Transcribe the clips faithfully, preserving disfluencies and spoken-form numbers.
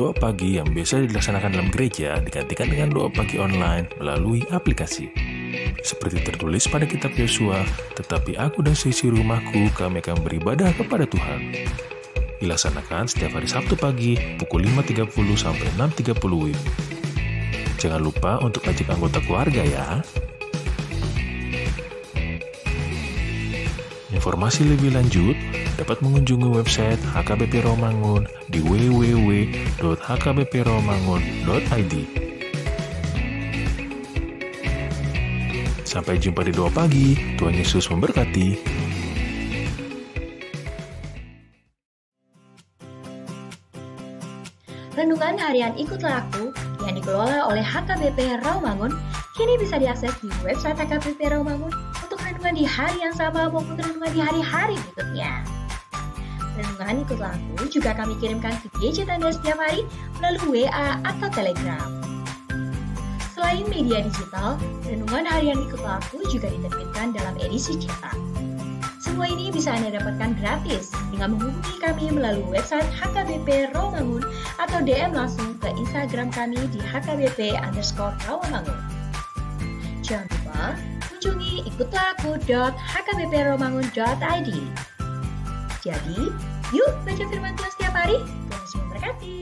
Doa pagi yang biasa dilaksanakan dalam gereja digantikan dengan doa pagi online melalui aplikasi. Seperti tertulis pada kitab Yosua, "Tetapi aku dan seisi rumahku, kami akan beribadah kepada Tuhan." Dilaksanakan setiap hari Sabtu pagi pukul lima tiga puluh sampai enam tiga puluh W I B. Jangan lupa untuk ajak anggota keluarga ya. Informasi lebih lanjut dapat mengunjungi website H K B P Rawamangun di w w w dot h k b p rawamangun dot i d. Sampai jumpa di Doa Pagi. Tuhan Yesus memberkati. Renungan Harian Ikutlah Aku yang dikelola oleh H K B P Rawamangun kini bisa diakses di website H K B P Rawamangun untuk renungan di hari yang sama maupun renungan di hari-hari berikutnya. Renungan Ikutlah Aku juga kami kirimkan ke gadget Anda setiap hari melalui W A atau Telegram. Selain media digital, Renungan Harian Ikutlah Aku juga diterbitkan dalam edisi cetak. Semua ini bisa Anda dapatkan gratis dengan menghubungi kami melalui website H K B P Rawamangun atau D M langsung ke Instagram kami di H K B P underscore Rawamangun. Jangan lupa kunjungi ikutlah aku dot h k b p rawamangun dot i d. Jadi, yuk baca firman Tuhan setiap hari. Tuhan Yesus memberkati.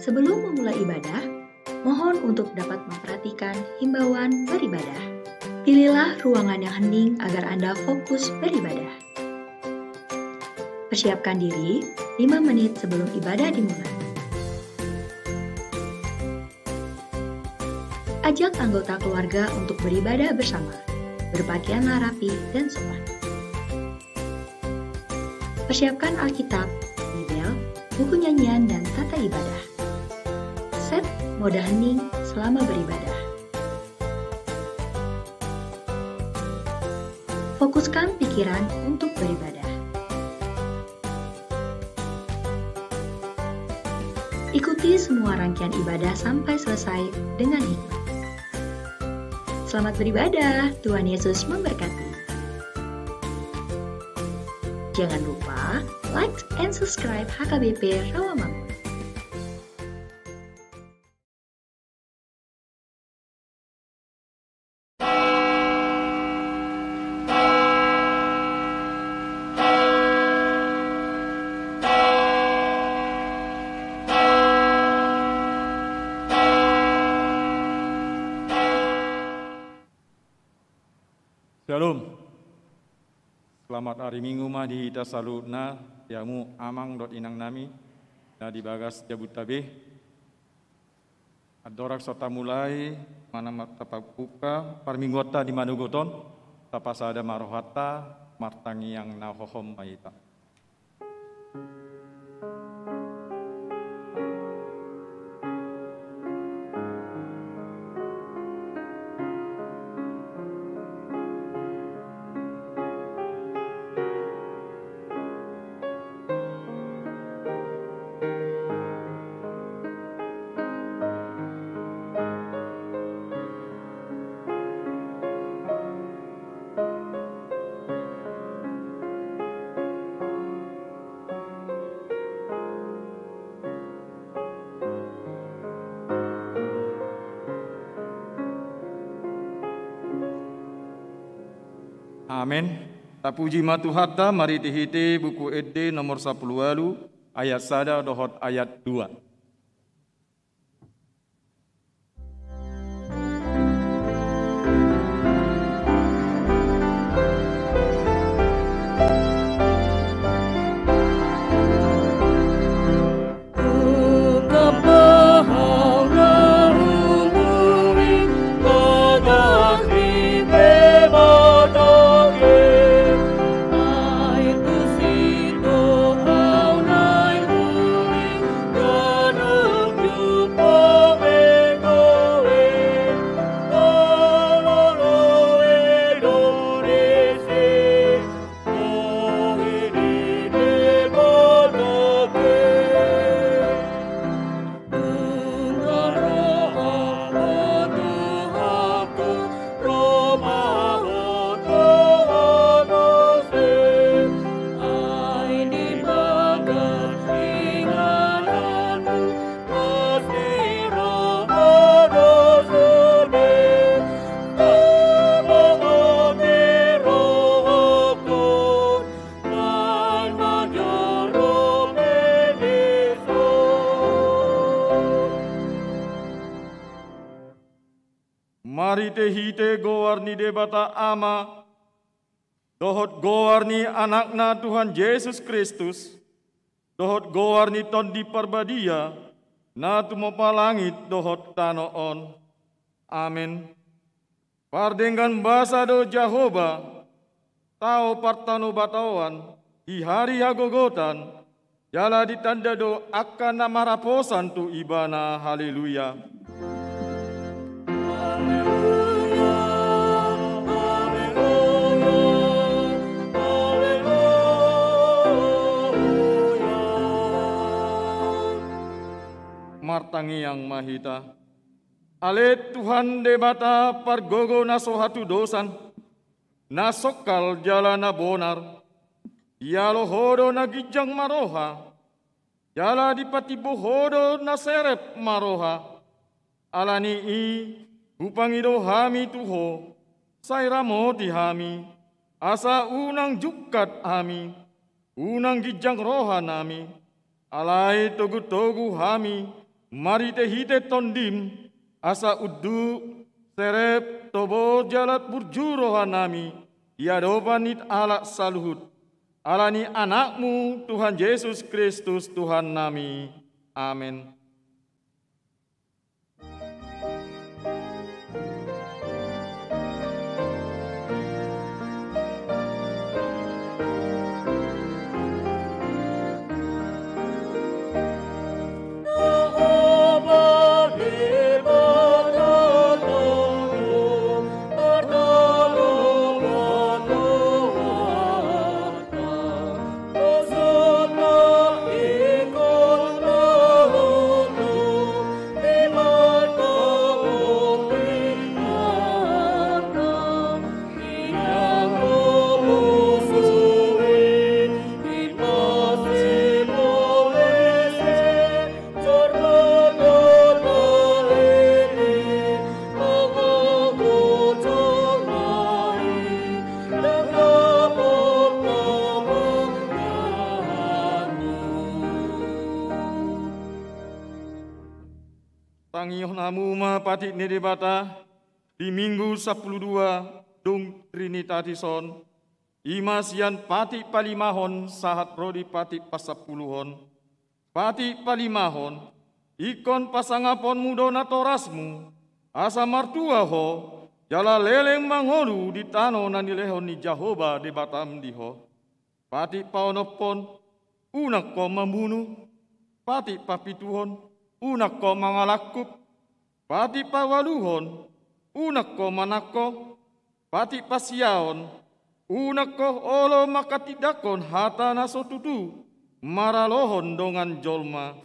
Sebelum memulai ibadah, mohon untuk dapat memperhatikan himbauan beribadah. Pilihlah ruangan yang hening agar Anda fokus beribadah. Persiapkan diri lima menit sebelum ibadah dimulai. Ajak anggota keluarga untuk beribadah bersama. Berpakaianlah rapi dan sopan. Persiapkan Alkitab, Bibel, buku nyanyian, dan tata ibadah. Set mode hening selama beribadah. Fokuskan pikiran untuk beribadah. Ikuti semua rangkaian ibadah sampai selesai dengan hikmat. Selamat beribadah, Tuhan Yesus memberkati. Jangan lupa like and subscribe H K B P Rawamangun. Shalom. Selamat ari Minggu ma di hita saluhutna, di hamu amang dohot inang nami na di bagas jabunta be. Andorang so tamulai manang martapamungka parmingguanta di manogot on, tapasada ma rohanta, martangiang na hohom ma hita. Amen. Tapuji ma Tuhanta marhitehite Buku Ende nomor sampulu ualu ayat sada dohot ayat dua. Debata Ama, dohot goar ni Anakna Tuhan Jesus Kristus, dohot goar ni Tondi Parbadia, na tumompa langit dohot tano on. Amen. Pardenggan basa do Jahowa, tao partanobataoan di ari hagogotan, jala ditanda do angka na marhaposan tu Ibana. Haleluya. Haleluya, haleluya, haleluya. Martangiang ma hita. Ale Tuhan Debata pargogo na so hatudosan, na songkal jala na bonar, dialo Ho do na ginjang maroha, jala dipatimbo Ho do na serep maroha. Ala ni i hupangido hami tu Ho, sai ramoti hami, asa unang jungkat hami, unang ginjang rohanami, alai togutogu hami marhitehite Tondim, asa unduk, serep, tobor jala burju rohanami di adopan ni halak saluhut. Ala ni Anakmu Tuhan Jesus Kristus Tuhannami. Amen. Tangihon hamu ma patik ni Debata di Minggu sampulu dua dung Trinitatis on, i ma sian patik palimahon sahat ro di patik pasampuluhon. Patik palimahon, ingkon pasangaponmu do natorasmu, asa martua ho, jala leleng mangolu di tano na nilehon ni Jahowa Debatam di ho. Patik paonomhon, unang ho mamunu. Patik papituhon, unang ho mangalangkup. Patik paualuhon, unang ho manangko. Patik pasiaon, unang ho olo manghatindanghon hata na so tutu maralohon dongan jolma.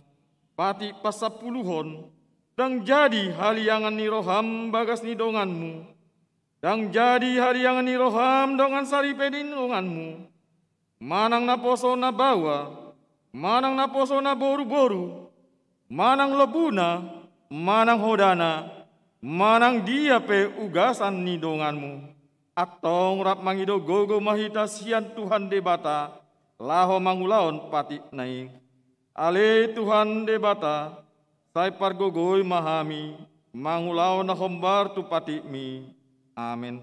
Patik pasampuluhon, ndang jadi haliangan ni roham bagas ni donganmu. Ndang jadi haliangan ni roham dongan saripe ni donganmu. Manang naposo na baoa, manang naposo na boruboru, manang lombuna, manang hodana, manang dia pe ugasan ni donganmu. Antong rap mangido gogo ma hita sian Tuhan Debata, laho mangulahon patikna i. Ale Tuhan Debata, sai pargogoi ma hami, mangulahon na hombar tu patikmi. Amen.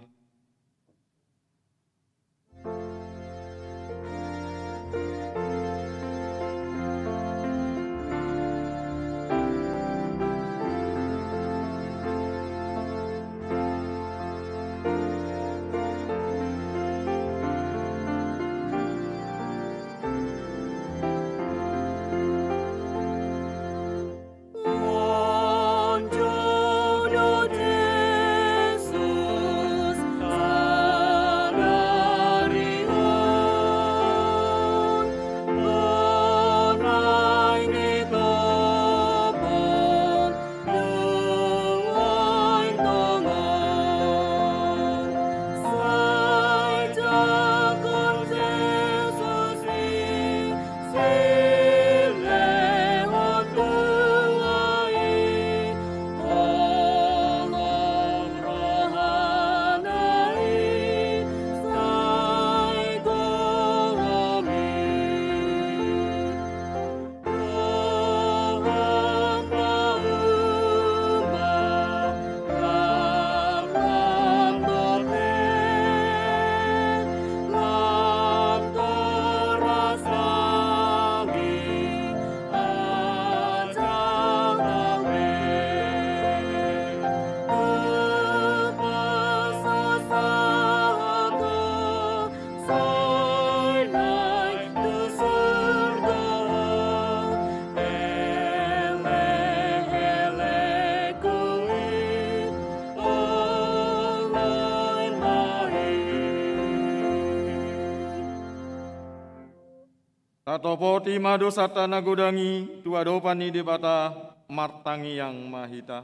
Tatopoti ma dosanta na godang i tu adopan ni Debata, martangiang ma hita.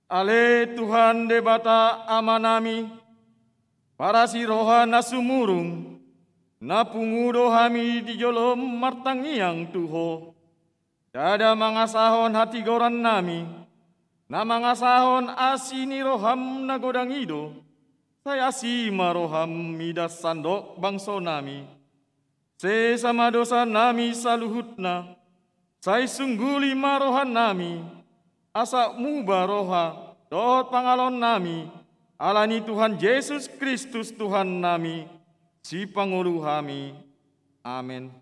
Ale Tuhan Debata Amanami, parasi roha na sumurung, na pungu do hami di jolom martangiang tu Ho. Ndada mangasahon hatigorannami, na mangasahon asi ni roham na godang i do, sai asi ma roham mida sandok bangsonami. Sesa ma dosanami saluhutna, sai sungguli ma rohanami, asa muba roha dohot pangalaonnami, ala ni Tuhan Jesus Kristus Tuhannami, Sipangolu hami. Amen.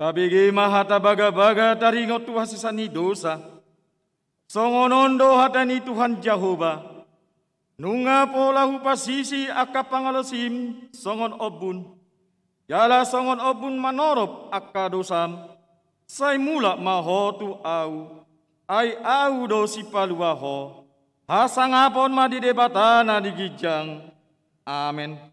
Tabege ma hata bagabaga taringot tu hasesaan ni dosa. Songon on do hata ni Tuhan Jahowa: Nunga pola hupasisi angka pangalaosim songon ombun, jala songon ombun manorop angka dosam, sai mulak ma ho tu Ahu, ai Ahu do Sipalua ho. Hasangapon ma di Debata na di ginjang. Amen.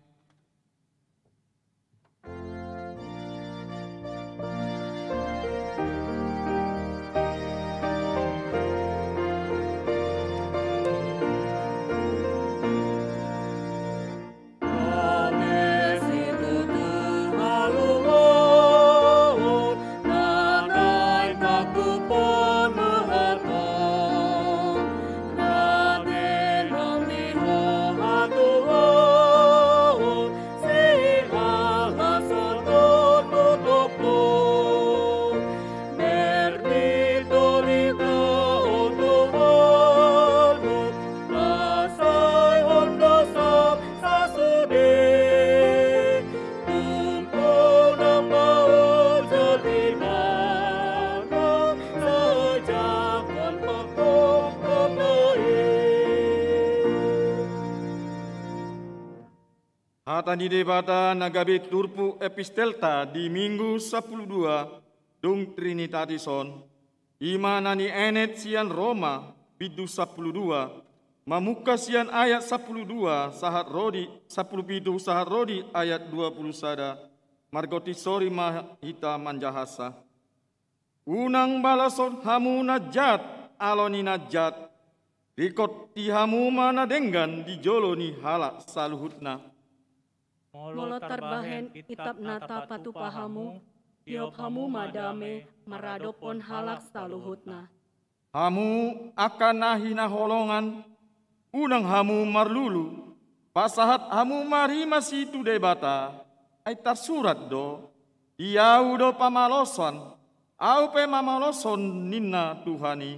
Hata ni Debata na gabe turpuk epistelta di Minggu sampulu dua dung Trinitatis on, i ma na nienet sian Roma bindu sampulu dua, mamungka sian ayat sampulu dua sahat ro di sampulu pitu sahat ro di ayat dua pulu sada. Margotisori ma hita manjahansa. Unang balashon hamu na jat alo ni na jat, ringkoti hamu ma na denggan di jolo ni halak saluhutna. Molo tarbahen itap na tapatupa hamu, tiop hamu ma dame maradophon halak saluhutna. Hamu angka na hinaholongan, unang hamu marlulu, pasahat hamu ma rimasi tu Debata, ai tarsurat do: Di Ahu do pamalosan, Ahu pe mamaloshon, ninna Tuhan i.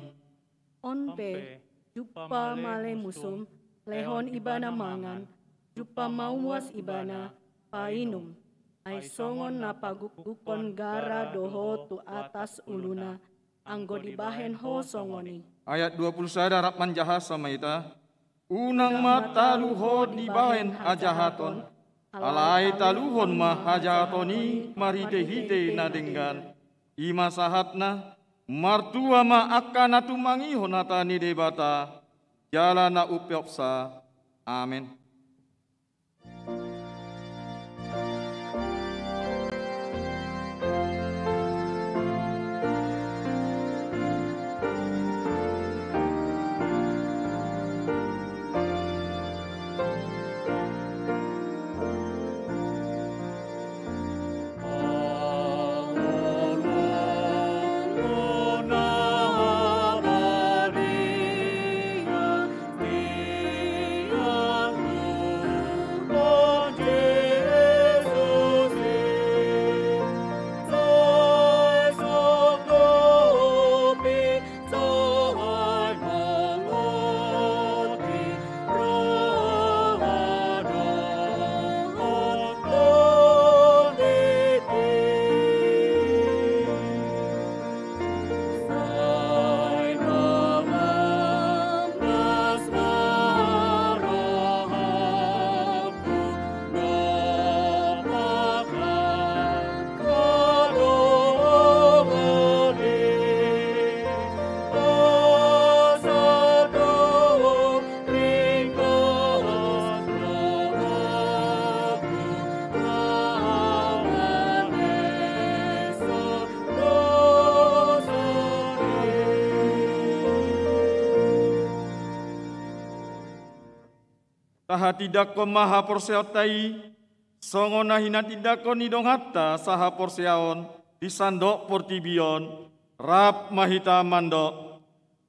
On pe, jumpa ma ale musum, lehon ibana mangan, jumpa ma uas ibana painum, ai songon na pagukgukkon gara do ho tu atas uluna, anggo dibahen ho songon i. Ayat dua pulu sada rap manjahansa ma hita. Unang ma talu ho dibahen hajahaton, alai taluhon ma hajahaton i marhitehite na denggan. I ma sahatna. Martua ma angka na tumangihon hata ni Debata jala na umpeopsa. Amen. Tahatindangkon ma haporseaonta i, songon na hinatindangkon ni donganta sahaporseaon di sandok portibi on, rap ma hita mandok: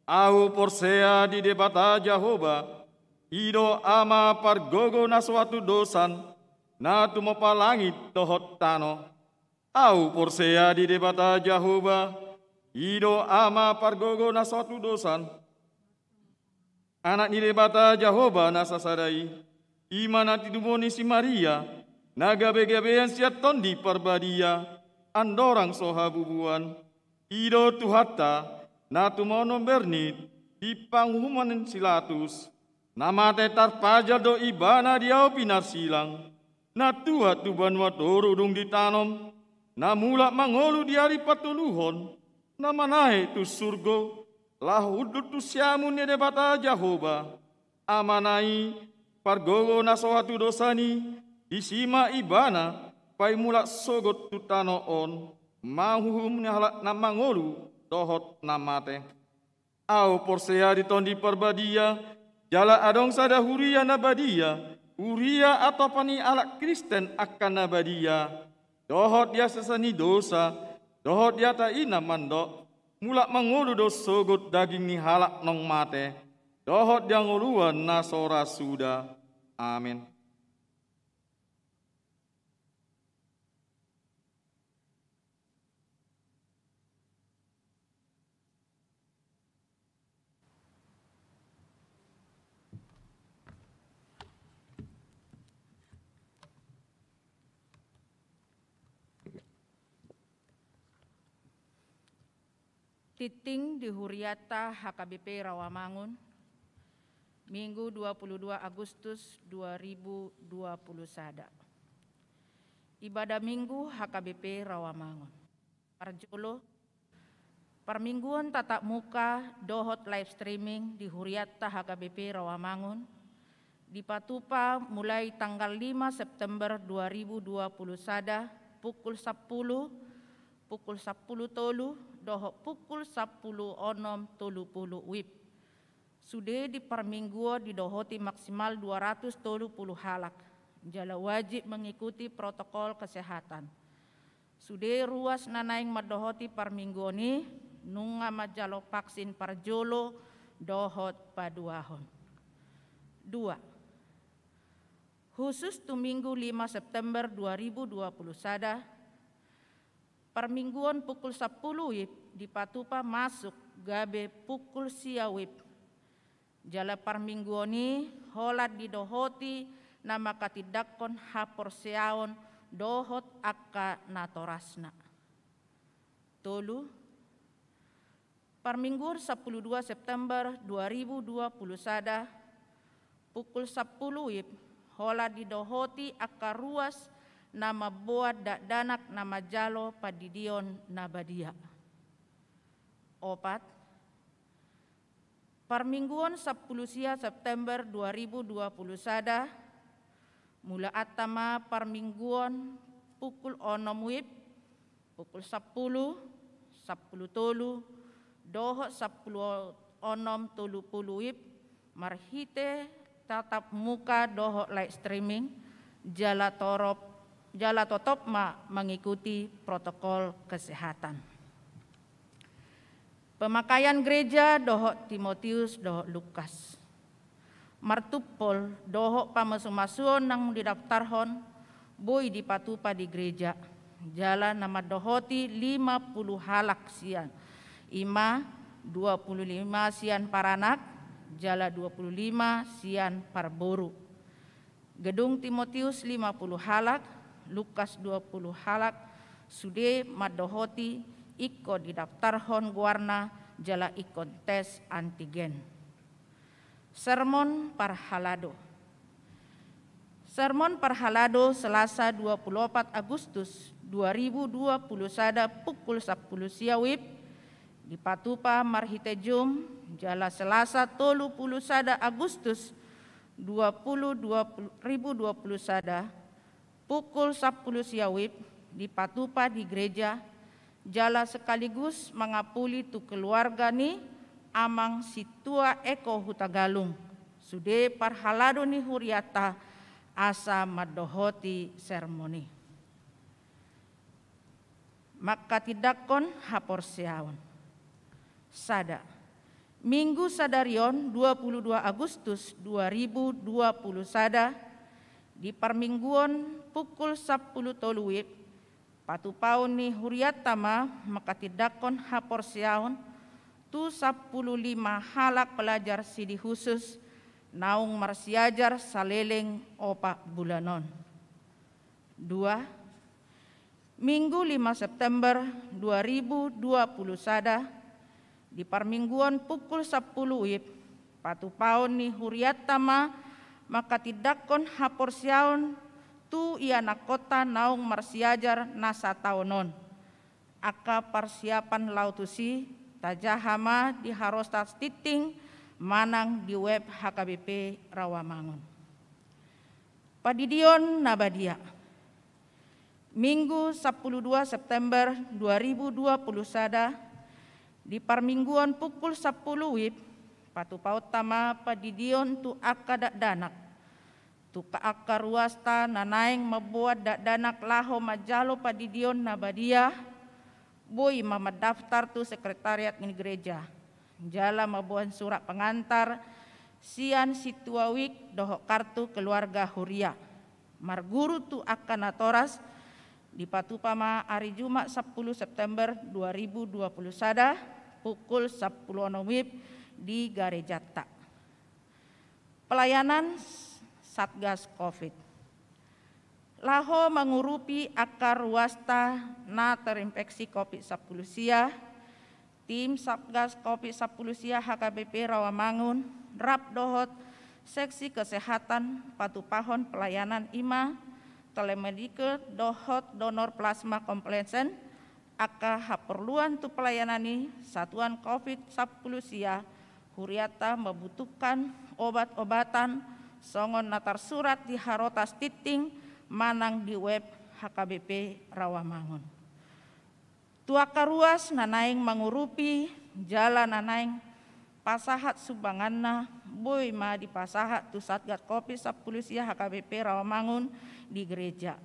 Ahu porsea di Debata Jahowa, i do Ama pargogo na so hatudosan, na tumompa langit dohot tano. Ahu porsea di Debata Jahowa, i do Ama pargogo na so hatudosan, Anak ni Debata Jahowa na sasada i, i ma na tinumon ni si Maria, na gabegabean sian Tondi Parbadia, andorang so habubuan. I do Tuhanta, na tumonon bernit di panguhuman ni si Pilatus, na mate tarpajal do Ibana di ahu pinarsilang, na tuat tu banua toru dung ditanom, na mulak mangolu di ari patoluhon, na manaek tu surgo, laho hundul tu siamun ni Debata Jahowa, Amana i, pargogo na so hatudosan i, disi ma Ibana paimulak sogot tu tano on, manguhum ni halak na mangolu dohot na mate. Ahu porsea di Tondi Parbadia, jala adong sada huria na badia, huria atap ni halak Kristen angka na badia, dohot di hasesaan ni dosa, dohot di hata i na mandok: Mulak mangolu do sogot daging ni halak naung mate, dohot di hangoluan na so ra suda. Amen. Tingting di huriata H K B P Rawamangun, Minggu dua puluh dua Agustus dua ribu dua puluh sada. Ibadah Minggu H K B P Rawamangun. Parjolo, parmingguon tatap muka dohot live streaming di huriata H K B P Rawamangun, dipatupa mulai tanggal lima September dua ribu dua puluh sada pukul sampulu, pukul sampulu tolu, dohot pukul sampulu onom tolu pulu WIB. Sude di parmingguon didohoti maksimal dua ratus tolu pulu halak, jala wajib mengikuti protokol kesehatan. Sude ruas na naeng mandohoti parmingguon i, nunga manjalo vaksin parjolo dohot paduahon. Dua. Khusus tu Minggu lima September dua ribu dua puluh sada, parmingguon pukul sampulu WIB dipatupa masuk gabe pukul sia WIB. Jala parmingguon i holan didohoti na mangkatindangkon haporseaon dohot angka natorasna. Tolu. Parmingguon sampulu dua September dua ribu dua puluh sada, pukul sampulu WIB, holan didohoti angka ruas na mamboan dakdanak na manjalo pandidion na badia. Opat. Parmingguon sampulu sia September dua ribu dua puluh sada, mulaanta ma parmingguon pukul onom WIB, pukul sampulu, sampulu tolu, dohot sampulu onom tolu pulu WIB, marhite tatap muka dohot live streaming, jala torop, jala totop ma mengikuti protokol kesehatan. Pemakaian gereja dohot Timotius dohot Lukas. Martumpol dohot pamasumasuon naung didaftarhon boi dipatupa di gereja, jala na mandohoti lima pulu halak sian, i ma dua pulu lima sian paranak, jala dua pulu lima sian parboru. Gedung Timotius lima pulu halak, Lukas dua pulu halak, sude mandohoti ingkon didaftarhon goarna jala ingkon tes antigen. Sermon parhalado. Sermon parhalado Selasa dua pulu opat Agustus dua ribu dua pulu sada pukul sampulu sia WIB, dipatupa marhite Zoom, jala Selasa tolu pulu sada Agustus dua pulu, dua puluh, ribu dua puluh sada, pukul sampulu sia WIB, dipatupa di gereja, jala sekaligus mangapuli tu keluarga ni Amang Sintua Eko Hutagalung, sude parhalado ni hurianta asa mandohoti sermon i. Mangkatindangkon haporseaon. Sada. Minggu sadari on, dua puluh dua Agustus dua ribu dua puluh sada, di parmingguon pukul sampulu tolu wib, patupaon ni hurianta ma mangkatindangkon haporseaon tu sampulu lima halak pelajar sidi khusus naung marsiajar saleleng opat bulan on. Dua. Minggu lima September dua ribu dua puluh sada, di parmingguon pukul sampulu wib, patupaon ni hurianta ma mangkatindangkon haporseaon tu ianakkonta naung marsiajar na sataon on. Angka parsiapan laho tusi tajaha ma di Harotas Tintin manang di web H K B P Rawamangun. Pandidion na badia. Minggu sampulu dua September dua ribu dua puluh sada, di parmingguon pukul sampulu wib, patupaonta ma pandidion tu angka dakdanak, tu angka ruasta na naeng mamboan dakdanak laho manjalo pandidion na badia, boi ma mandaftar tu sekretariat ni gereja jala mamboan surat pengantar sian sintua wik dohot kartu keluarga huria. Marguru tu angka natoras, dipatupa ma ari Jumat sampulu September dua ribu dua puluh sada, pukul sampulu onom wib di garejanta. Pelayanan Satgas Covid. Laho mangurupi angka ruasta na terinfeksi Covid sampulu sia, tim Satgas Covid sampulu sia H K B P Rawamangun rap dohot seksi kesehatan patupahon pelayanan, i ma telemedicine dohot donor plasma konvalesen. Angka haporluan tu pelayanan i, satuan Covid sampulu sia hurianta membutuhkan obat-obatan songon na tarsurat di Harotas Tintin manang di web H K B P Rawamangun. Tu angka ruas na naeng mangurupi jala na naeng pasahat sumbanganna, boi ma dipasahat tu Satgas Covid sampulu sia H K B P Rawamangun di gereja.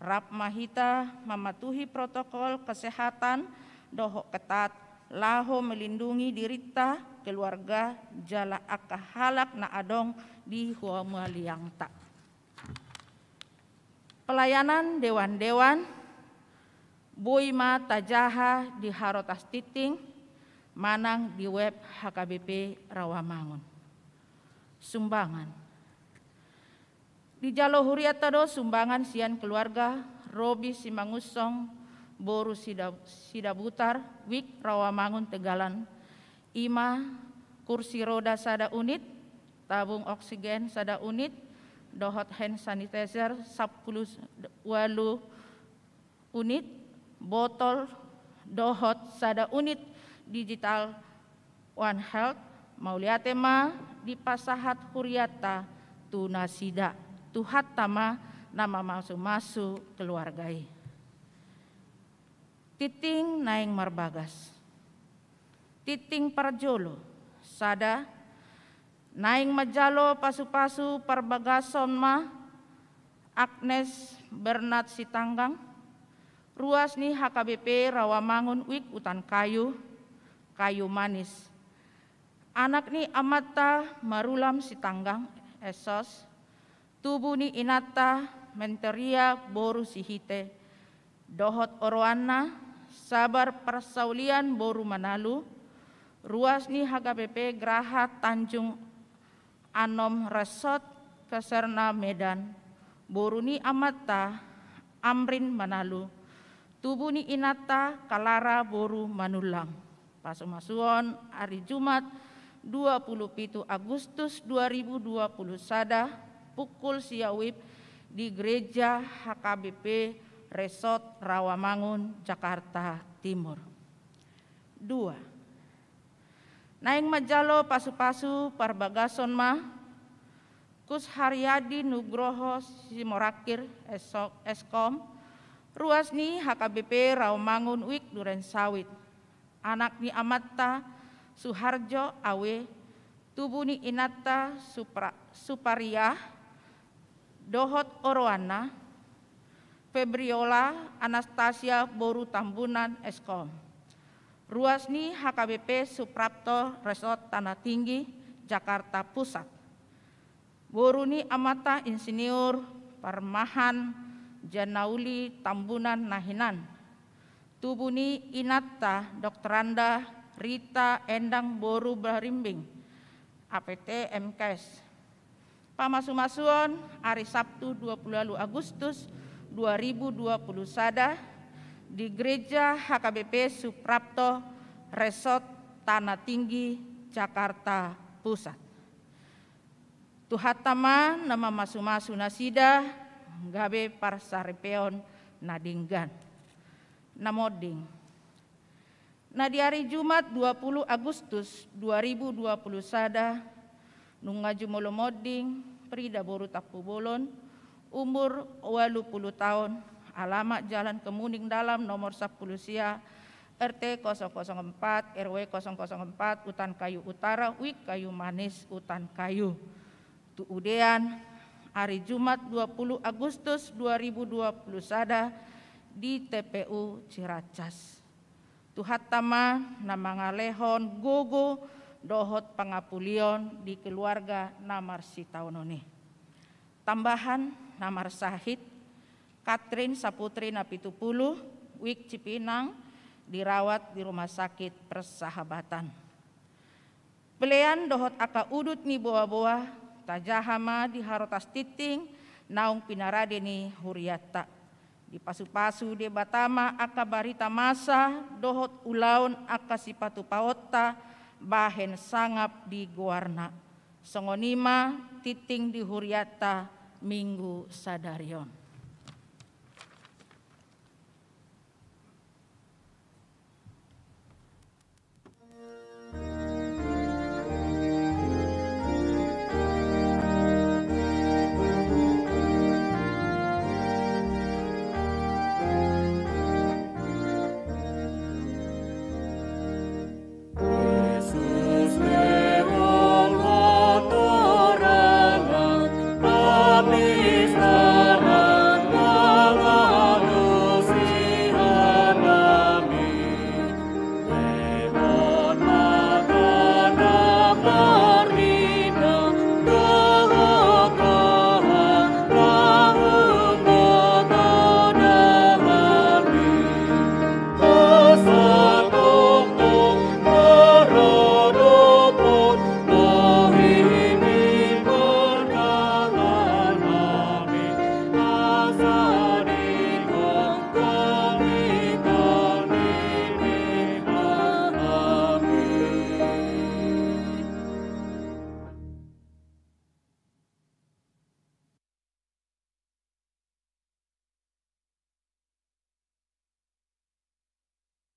Rap ma hita mamatuhi protokol kesehatan dohot ketat laho melindungi dirinta, keluarga jala angka halak na adong di humaliangta. Pelayanan dewan-dewan boi ma tajaha di Harotas Tintin manang di web H K B P Rawamangun. Sumbangan. Dijalo hurianta do sumbangan sian keluarga Robi Simangunsong boru Sida-, Sidabutar, wik Rawamangun, Tegalan, i ma kursi roda sada unit, tabung oksigen sada unit, dohot hand sanitizer sampulu ualu unit, botol, dohot sada unit digital One Health. Mauliate ma dipasahat hurianta tu nasida. Tuhanta ma na mamasumasu keluarga i. Tintin naeng marbagas. Tintin parjolo. Sada, naeng manjalo pasupasu parbagason ma Agnes Bernard Sitanggang, ruas ni H K B P Rawamangun, wik Utan Kayu, Kayu Manis. Anak ni amanta Marulam Sitanggang, Esos, tubu ni inanta Menteria boru Sihite, dohot oroanna Sabar Parsaulian boru Manalu, ruas ni H K B P Graha Tanjung Anom Resort, Keserna, Medan, boru ni amanta Amrin Manalu, tubu ni inanta Kalara boru Manullang. Pasu-masuon ari Jumat dua puluh pitu Agustus dua ribu dua puluh sada, pukul sia wib di Gereja H K B P Resort Rawamangun, Jakarta Timur. Dua. Naeng manjalo pasu-pasu parbagason ma Kus Haryadi Nugroho Simorangkir, Esko-, Eskom, ruas ni H K B P Rawamangun, wik Durensawit. Anak ni amanta Suharjo, Awe, Tubu ni inanta Supra-, Supariah dohot oroanna, Febriola Anastasia boru Tambunan, S Kom. Ruas ni H K B P Suprapto Resort Tanah Tinggi, Jakarta Pusat. Boru ni amanta Insinyur Parmahan Janauli Tambunan na hinan. Tubu ni inanta Doktoranda Rita Endang boru Barimbing, A P T M Kes. Pamasumasuon, ari Sabtu dua puluh walu Agustus dua ribu dua puluh sada, di Gereja H K B P Suprapto Resort Tanah Tinggi, Jakarta Pusat. Tuhanta ma na mamasumasu nasida gabe parsaripeon na denggan. Na monding. Na di ari Jumat dua puluh Agustus dua ribu dua puluh sada, nunga jumolo monding Prida boru Tampubolon, umur walu pulu taon, alamat Jalan Kemuning Dalam nomor sampulu sia, R T kosong kosong empat, R W kosong kosong empat, Utan Kayu Utara, Wik Kayu Manis, Utan Kayu. Tu Udean, ari Jumat dua puluh Agustus dua ribu dua puluh sada di T P U Ciracas. Tuhanta ma na mangalehon gogo dohot pangapulion di keluarga na marsitaonon i. Tambahan, na marsahit Katrin Saputri na pitu pulu, Wik Cipinang, dirawat di Rumah Sakit Persahabatan. Pelean dohot angka udut ni boaboa, tajaha ma di harotas tingting naung pinarade ni hurianta. Dipasupasu Debata ma angka barita masa dohot ulaon angka sipatupaonta bahen sangap di goarna. Songon i ma tingting di hurianta Minggu sadari on.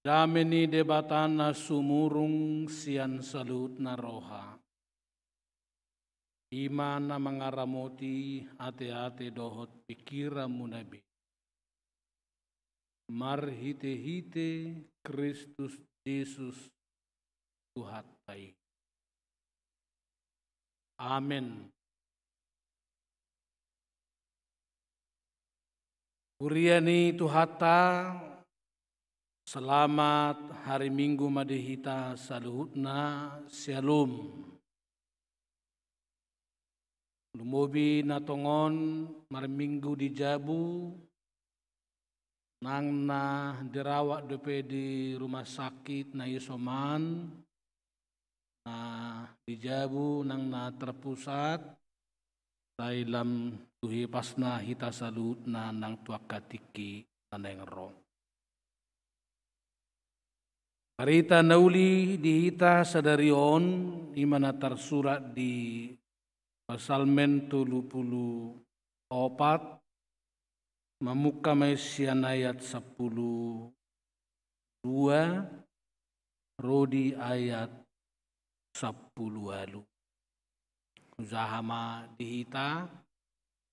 Dame ni Debata na sumurung sian saluhutna roha, i ma na mangaramoti ateate dohot pingkiranmuna be, marhitehite Kristus Jesus Tuhanta i. Amen. Huria ni Tuhanta, selamat hari Minggu ma di hita saluhutna. Syalom. Lumobi na tongon marminggu di jabu, nang na dirawat dope di rumah sakit na isoman, na di jabu nang na terpusat, sai lam tu hipasna hita saluhutna nang tu angka tingki na naeng ro. Barita na uli di hita sadari on, i ma na tarsurat di Psalmen tolu pulu opat, mamungka ma i sian ayat sampulu dua ro di ayat sampulu ualu. Hujaha ma di hita,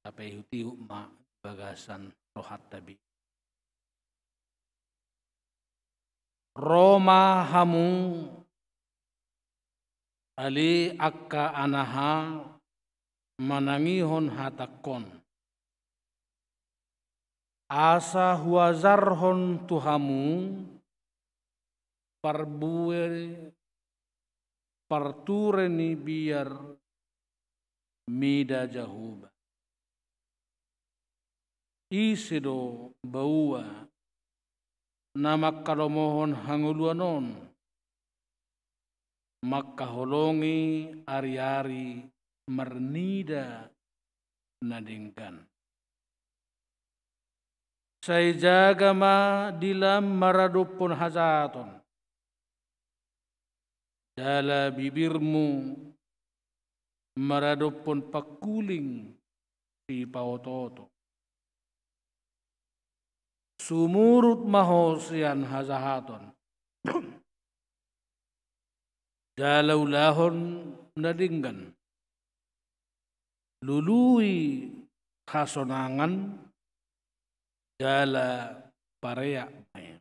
tapaihutihut ma di bagasan rohanta be. Ro ma hamu Ale angka anaha, manangihon hatangkon, asa huajarhon tu hamu parbue parture ni biar mida Jahowa. Ise do baoa na mangkalomohon hangoluan on, mangkaholongi ariari marnida na denggan? Sai jaga ma di lam maradophon hajahaton, jala bibirmu maradophon pangkuling sipaotooto. Sumurut ma ho sian hajahaton, jala ulahon na denggan. Lului hasonangan, jala pareak ma i.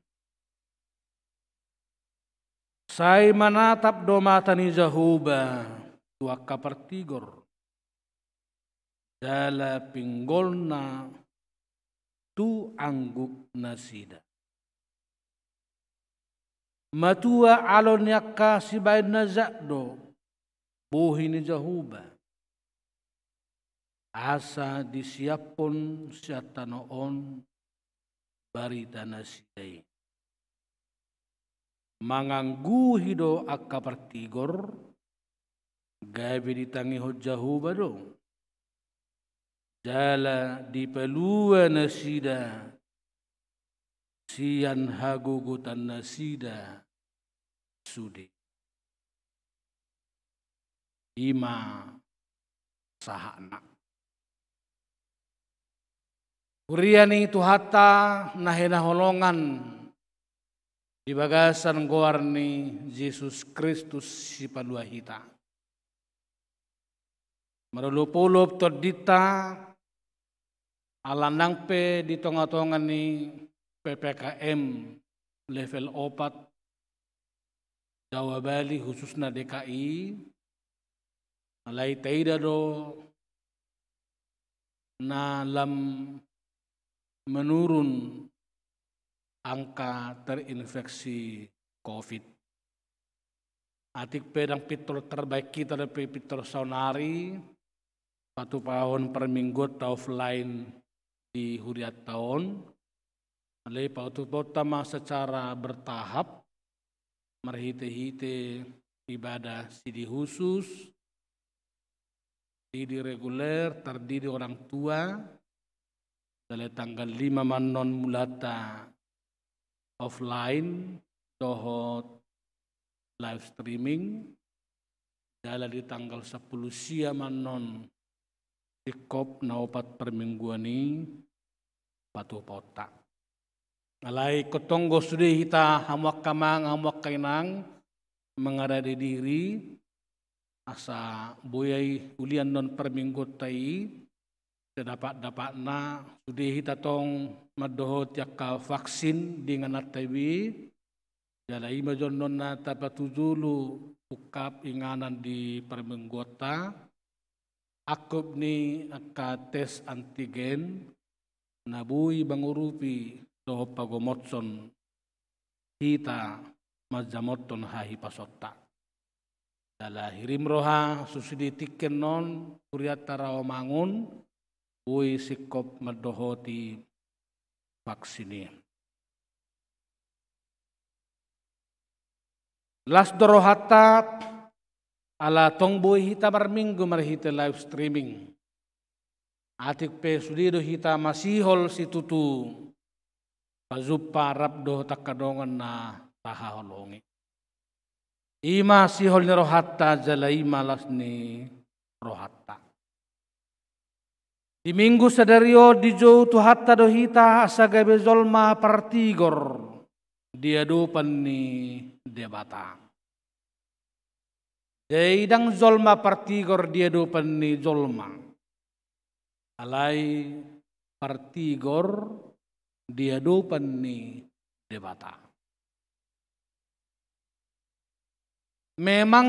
Sai manatap do mata ni Jahowa tu angka partigor, jala pinggolna tu angguknasida. Matua alo ni angka sibahen na jat do bohi ni Jahowa, asa disiaphon sian tano on baritanasida i. Mangangguhi do angka partigor, gabe ditangihon Jahowa do, jala dipalua nasida sian hagogotannasida sude. I ma sahatna. Huria ni Tuhanta na hinaholongan di bagasan goar ni Jesus Kristus Sipalua hita. Marolopolop tondinta, ala nang pe di tongatonga ni P P K M level opat Jawa Bali, khususna D K I, alai taida do na lam menurun angka terinfeksi covid. Atik pe ndang pintor terbaik hita dope pintor saonari patupahon parmingguonta offline di hurianta on, alai patupaonta ma secara bertahap, marhitehite ibadah sidi khusus, sidi reguler, tardidi orang tua, jala tanggal lima ma annon mulanta offline dohot live streaming, jala di tanggal sampulu sia ma annon singkop na opat parmingguan i patupaonta. Alai ingkon tonggo sude hita, hamu angka amang, hamu angka inang, mengadili diri, asa boi uli annon parmingguonta i sedapatdapatna, sude hita tong mandohoti angka vaksin di ingananta i be, jala i ma jo annon na tapatujolo ungkap inganan di parmingguonta, angkup ni angka tes antigen na boi mangurupi dohot pagomothon hita manjamothon hahipasonta. Jala hirim roha sude tingki annon hurianta Rawamangun boi singkop mandohoti vaksin i. Las do rohanta, ala tong boi hita marminggu marhite live streaming. Atik pe sude do hita masihol situtu pajumpa rap dohot angka dongan na tahaholongi. I ma sihol ni rohanta jala i ma las ni rohanta. Di minggu sadari on dijou Tuhanta do hita asa gabe jolma partigor di adopan ni Debata. Jadi ndang jolma partigor di adopan ni jolma, alai partigor di adopan ni Debata. Memang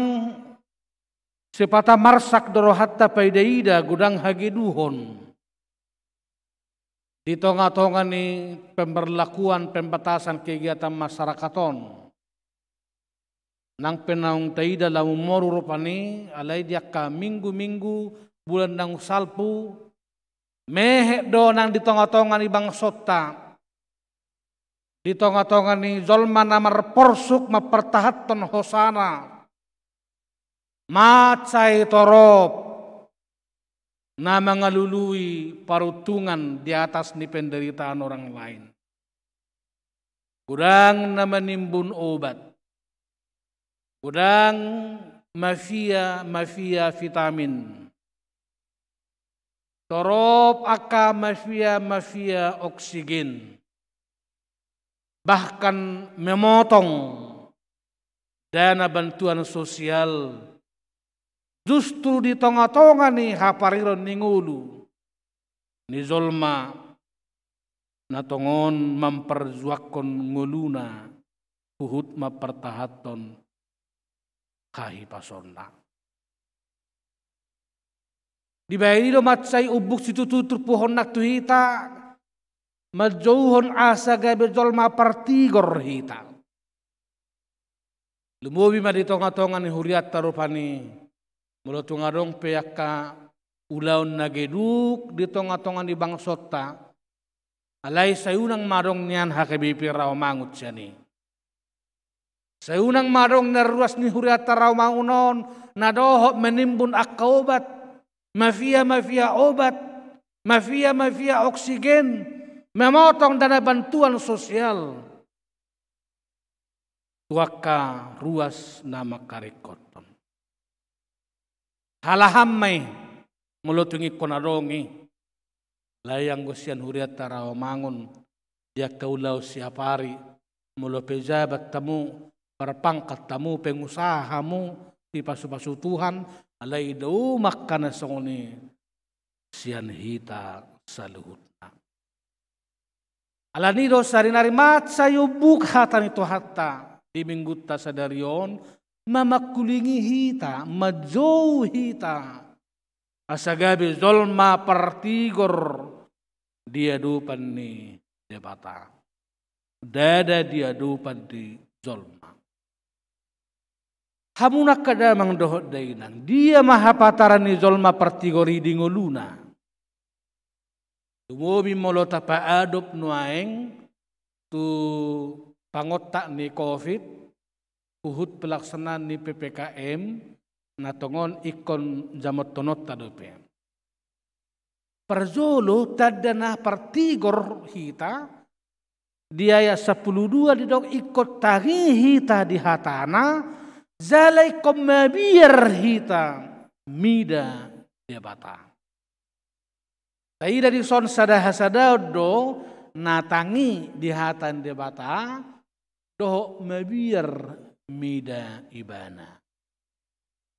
Sipata marsak do rohanta paida-ida godang hageduhon di tonga-tonga ni pemberlakuan pembatasan kegiatan masyarakat on. Nang pe naung taida lamu moru rupani, alai di angka minggu-minggu, bulan naung salpu, mehet do nang di tonga-tonga ni bangsonta, di tonga-tonga ni jolma na marporsuk mampartahanhon hosana, mansai torop na mangalului paruntungan di atas ni penderitaan orang lain. Godang na manimbun obat. Godang mafia-mafia vitamin. Torop angka mafia-mafia oksigen. Bahkan memotong dana bantuan sosial justru di tonga-tonga ni hapariron ni ngolu ni jolma na tongon mamparjuangkon ngoluna huhut mampartahanhon hahipasonna. Dibaen i do mansai umbuk situtu turpukhon nang tu hita, manjouhon asa gabe jolma partigor hita. Lumobi ma di tonga-tonga ni hurianta rupani, molo tung adong pe angka ulaon na geduk di tonga-tonga ni bangsonta, alai sai unang ma adong nian H K B P Rawamangun sian i. Sai unang ma adong nian ruas ni hurianta Rawamangun on na dohot manimbun angka obat, mafia-mafia obat, mafia-mafia oksigen, memotong dana bantuan sosial tu angka ruas na mangkaringkothon. Halahan ma i, molo tung ingkon adong i. Alai anggo sian hurianta Rawamangun, di angka ulaon siapari, molo pejabat hamu, parpangkat hamu, pengusaha hamu, dipasu-pasu Tuhan, alai dao ma angka na songon i sian hita saluhutna. Alani do sarinari mansai umbuk hata ni Tuhanta di minggunta sadari on, mamangkulingi hita, manjou hita, asa gabe jolma partigor di adopan ni Debata. Ndada di adopan ni jolma. Hamu angka damang dohot dainang, dia ma hapataran ni jolma partigor i di ngoluna? Lumobi molo tapaadop nuaeng tu pangontak ni covid, huhut pelaksanaan ni P P K M, na tongon ingkon jamothononta dope. Parjolo tanda na partigor hita, di ayat sampulu dua didok ingkon tangi hita di hatana, jala ingkon mabiar hita mida Debata. Taida dison sada hasadaon do na tangi di hata ni Debata, dohot mabiar mida Ibana.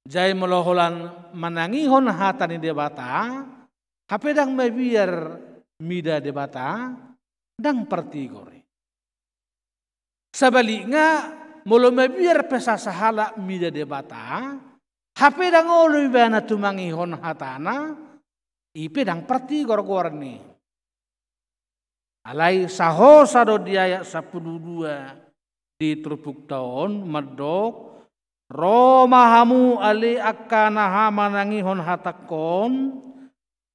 Jai molo holan manangihon hata ni Debata, hape ndang mabiar mida Debata, ndang partigor i. Sabalikna, molo mabiar pe sasahalak mida Debata, hape ndang olo ibana tumangihon hatana, i pe ndang partigor goarna i. Alai sahosa do di ayat sampulu dua di turpukta on mandok, ro ma hamu ale angka na manangihon hatangkon,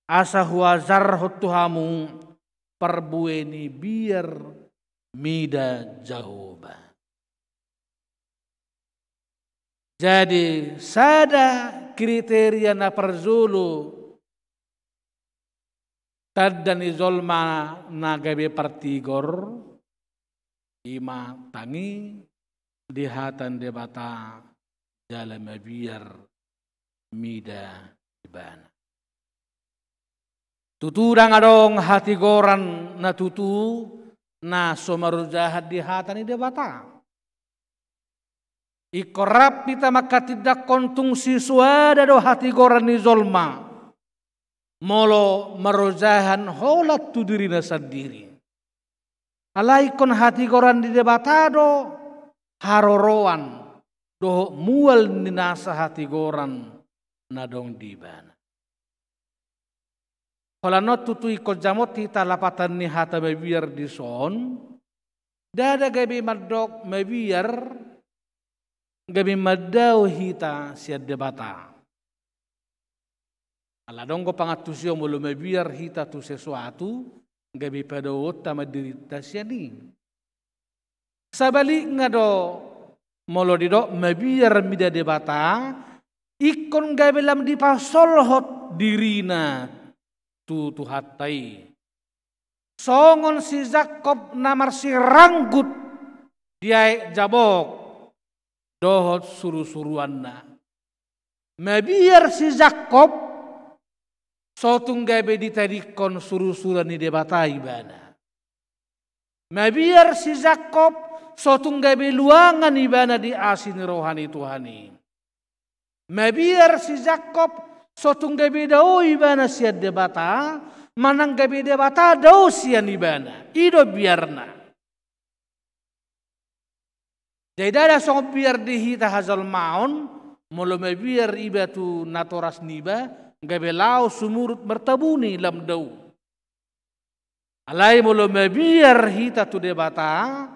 asa huajarhon tu hamu parbue ni biar mida Jahowa. Jadi, sada kriteria na parjolo tanda ni jolma na gabe partigor, i ma tangi di hata ni Debata jala mabiar mida Ibana. Tutu ndang adong hatigoran na tutu na so marojahan di hata ni Debata. Ingkon rap hita manghatindanghon tung sisoada do hatigoran ni jolma, molo marojahan holan tu dirina sandiri. Alai ingkon hatigoran ni Debata do haroroan dohot mual ni nasa hatigoran na adong di ibana. Holan on tutu ingkon jamot hita lapatan ni hata mabiar dison, ndada gabe mandok mabiar gabe mandao hita sian Debata. Ala adong do pangantusion molo mabiar hita tu sesuatu, gabe padaoonta ma dirinta sian i. Sabalikna do, molo didok mabiar mida Debata, ingkon gabe lam dipasolhot dirina tu Tuhanta i. Songon si Jakkob na marsiranggut di aek Jabok dohot surusuruanna. Mabiar si Jakkob, so tung gabe ditadingkon surusuruan ni Debata ibana. Mabiar si Jakkob, so tung gabe luangan ibana di asi ni roha ni Tuhan i. Mabiar si Jakkob, so tung gabe dao ibana sian Debata, manang gabe Debata dao sian ibana. I do biarna. Jadi ndada songon biar di hita hajolmaon, molo mabiar iba tu natoras niba, gabe laho sumurut martabuni lam dao. Alai molo mabiar hita tu Debata,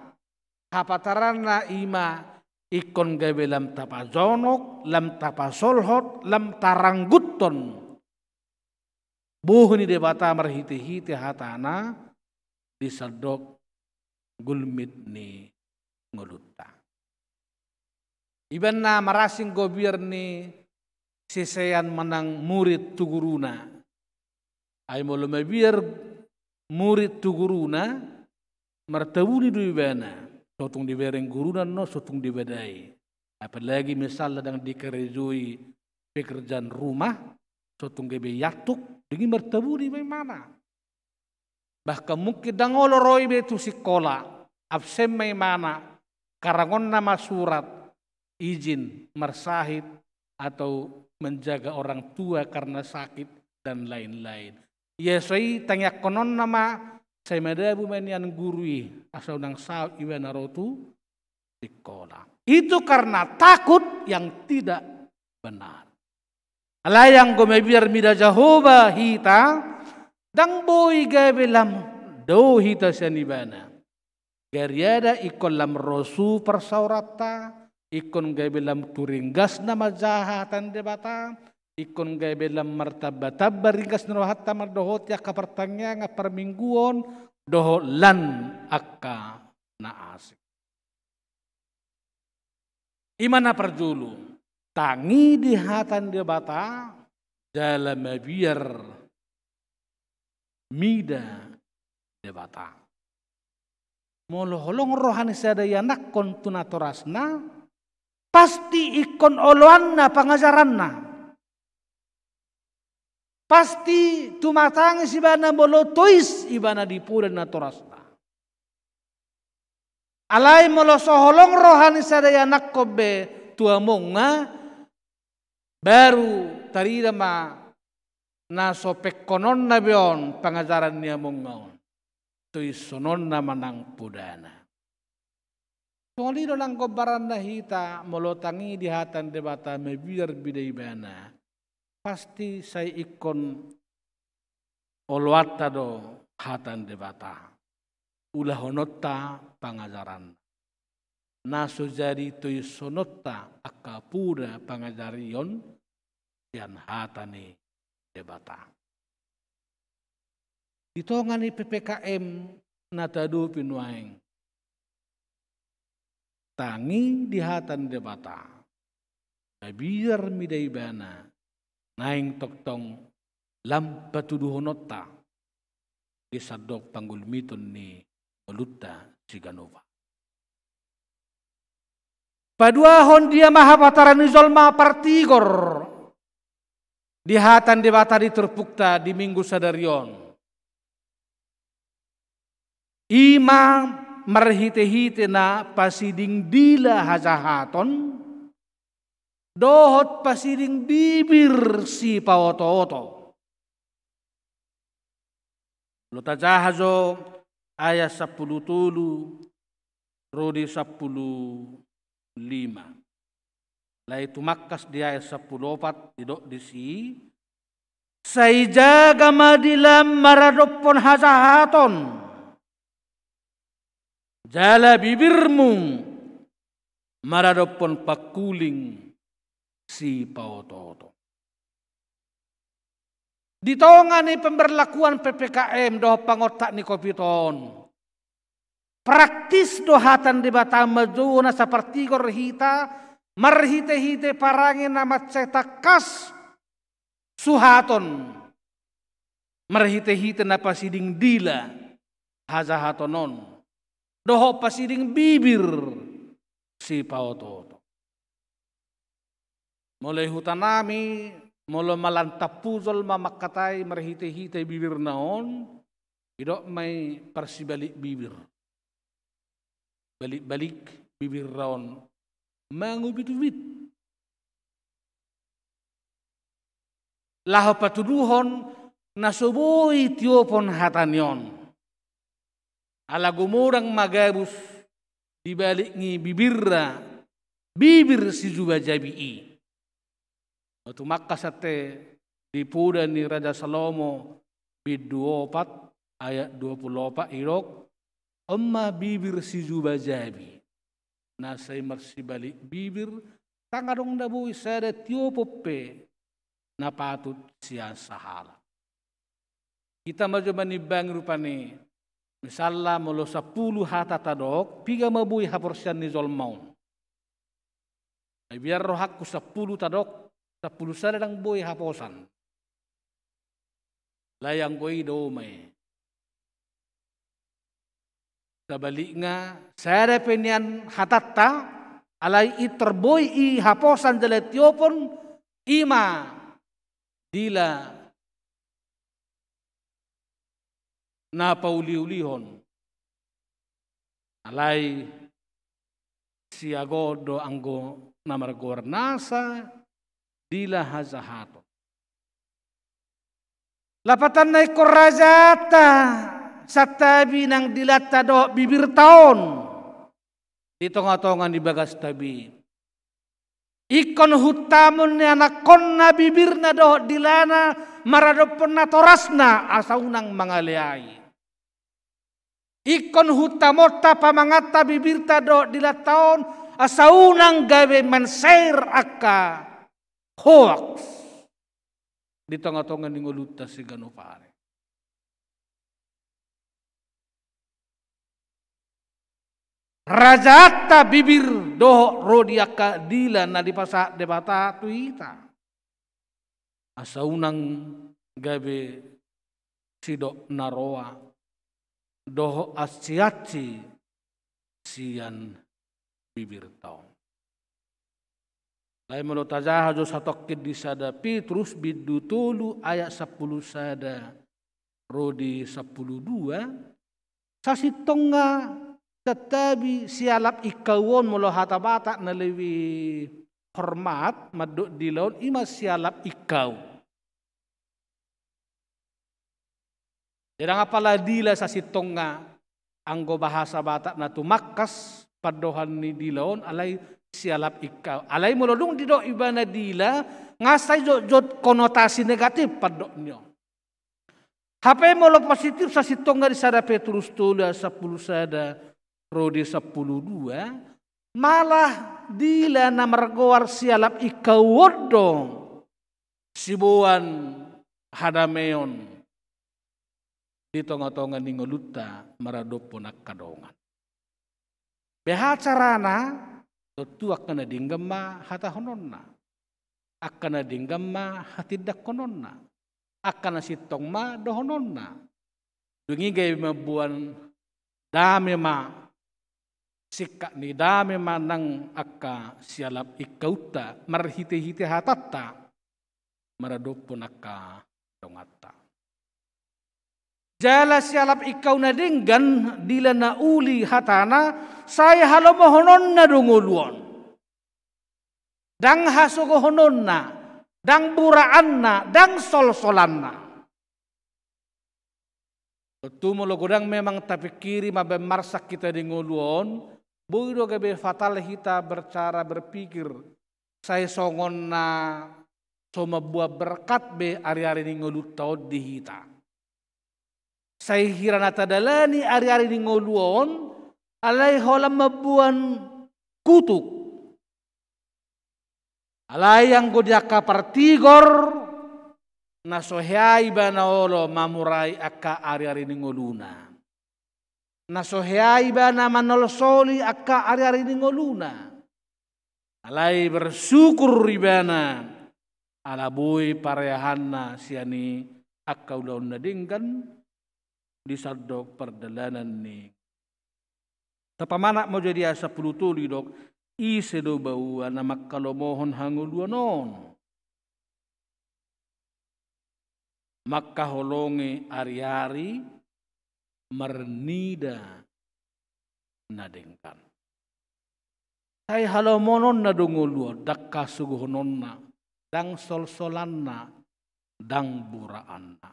hapataranna i ma ingkon gabe lam tapajonok, lam tapasolhot, lam tarangguthon bohi ni Debata marhitehite hatana di sandok gulmit ni ngolunta. Iba na marasing do biar ni sisean manang murid tu guruna. Ai molo mabiar murid tu guruna, martabuni do ibana, so tung dibereng guruna annon, so tung dibadai. Apalagi misalna ndang dikarejoi pekerjaan rumah, so tung gabe iantuk, dung i martabuni ma imana. Bahkan mungkin ndang olo ro iba tu sikola, absen ma imana, karangonna ma surat izin marsahit atau menjaga orang tua karena sakit dan lain-lain. Ia so i tangiangkononna ma, sai madabu ma nian guru i, asa unang saut ibana ro tu sikola. Itu karena takut yang tidak benar. Alai anggo mabiar mida Jahowa hita, ndang boi gabe lam dao hita sian ibana. Gariada ingkon lam rosu parsaoranta, ingkon gabe lam tu ringgasna manjaha hata ni Debata, ingkon gabe lam martambatamba ringgas ni rohanta mandohoti angka partangiangan parmingguon, dohot lan angka na asing. I ma na parjolo, tangi di hata ni Debata, jala mabiar mida Debata. Molo holong roha ni sada ianakhon tu natorasna, pasti ingkon oloanna pangajaranna. Pasti tumatangis ibana molo tois ibana di poda ni natorasna. Alai molo so holong roha ni sada ianakhon be tu amongna, baru tarida ma na so pengkononna be on pangajaran ni amongna on. Toishononna manang podana. Songon i do nang gombaranna hita, molo tangi di hata ni Debata mabiar mida ibana, pasti sai ingkon oloanta do hata ni Debata, ulahononta pangajaran. Na so jadi toishononta angka poda pangajarion sian hata ni Debata. Di tonga ni P P K M na taadopi nuaeng, tangi di hata ni Debata, mabiar mida ibana, naeng tongtong lam patuduhononta di sandok panggulmiton ni ngolunta siganup. Paduahon, dia ma hapataran ni jolma partigor di hata ni Debata di turpukta di Minggu sadari on. I ma marhitehite na pasiding dila hajahaton dohot pasiding bibir sipaotooto. Molo tajaha jo ayat sampulu tolu ro di sampulu lima. Alai tumangkas di ayat sampulu opat didok disi, sai jaga ma dilam maradophon hajahaton. Jala bibirmu maradophon pangkuling sipaotooto. Di tonga ni pemberlakuan P P K M dohot pangontak ni covid on, praktis do hata ni Debata manjou na sapartigor hita, marhite-hite parange na mansai tangkas suhaton, marhite-hite na pasiding dila hajahaton on, dohot pasiding bibir sipaotooto. Molo i hutanami, molo malantapu jolma mangkatai marhite-hite bibirna on, didok ma i parsibalik bibir. Balik-balik bibirna on mangubit-ubit. Laho patuduhon na so boi tiopon hata ni on. Ala gumodang ma gabus di balik ni bibirna, bibir sijubajabi i. Tumangkas ate di poda ni Raja Salomo bindu opat ayat dua pulu opat didok, on ma bibir sijubajabi. Na sai marsibalik bibir, ndang adong na boi sada tiopon pe na patut sian sahala. Hita ma jo manimbangi rupani, misalna molo sampulu hata tadok, piga ma boi haporsean ni jolma on? Ai biar rohangku sampulu tadok, sampulu sada ndang boi haposan. Alai anggo i do ma i. Sabalikna, sada pe nian hatanta, alai i tarboi i haposan jala tiopon, i ma dila na pauliulihon. Alai siagoon do anggo na margoar nasa dila hajahaton. Lapatanna ingkon rajaanta santabi nang dilanta dohot bibirta on di tongatonga ni bagasta be. Ingkon huntamon ni anakkonna bibirna dohot dilana maradophon natorasna asa unang mangaleai. Ingkon huntamonta pamanganta bibirta dohot dilanta on asa unang gabe mansair angka hoaks di tongatonga ni ngolunta siganup ari. Rajaanta bibir dohot ro di angka dila na dipasahat Debata tu hita. Asa unang gabe sidok na roa dohot ansiansi sian bibirta on. Alai molo tajaha jo satongkin di sada Petrus bindu tolu ayat sampulu sada ro di sampulu dua, sasintongna santabi sialap ingkau on, molo hata Batak na lebih hormat mandok dila on i ma sialap ingkau. Jadi ndang apala dila sasintongna, anggo bahasa Batak na tumangkas pandohan ni dila on alai sialap ingkau. Alai molo dung didok ibana dila, nga sai jotjot konotasi negatif pandok ni on. Hape molo positif sasintongna di sada Petrus tolu ayat sampulu sada ro di sampulu dua, malah dila na margoar sialap ingkau on do siboan hadameon di tongatonga ni ngolunta maradophon angka dongan. Beha carana, tontu angka na denggan ma hatahononna, angka na denggan ma hatindanghononna, angka na sintong ma dohononna. Dung i gabe mamboan dame ma, singkat ni dame ma nang angka sialap ingkaunta marhitehite hatanta maradophon angka donganta. Jala sialap ingkau na denggan dila na uli hatana, sai halomohononna do ngolu on. Ndang hasogohononna, ndang buraanna, ndang solsolanna. Tontu molo godang memang tapingkiri mambaen marsak hita di ngolu on, boi do gabe fatal hita bercara berpikir, sai songon na so mamboan berkat be ari-ari ni ngolunta on di hita. Sai hira na tadalani ari-ari ni ngolu on, alai holan mamboan kutuk. Alai anggo di angka partigor, na so hea ibana olo mamurai angka ari-ari ni ngoluna. Na so hea ibana manolsoli angka ari-ari ni ngoluna. Alai bersyukur ibana, ala boi pareahanna sian i angka ulaon na denggan, di sandok pardalanan ni. Tapamanat ma jo di ayat sampulu tolu didok, ise do baoa na manghalomohon hangoluan on. Mangkaholongi ari-ari marnida na denggan. Sai halomohononna do ngolu on, ndang hasuguhononna, ndang solsolanna, ndang buraanna.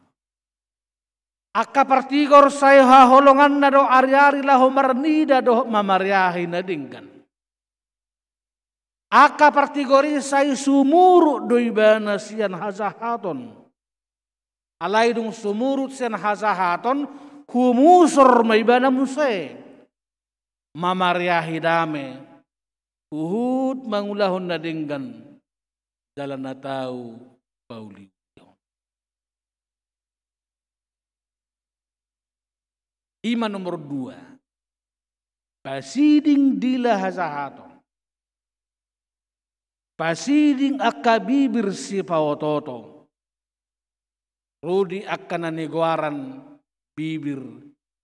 Angka partigor sai haholonganna do ari-ari laho marnida dohot mamareahi na denggan. Angka partigor i sai sumurut do ibana sian hajahaton. Alai dung sumurut sian hajahaton, humusor ma ibana muse. Mamareahi dame, huhut mangulahon na denggan, jala na tau pauliulihon. I ma nomor dua. Pasiding dila hajahaton. Pasiding angka bibir sipaotooto. Rodi angka na nigoaran bibir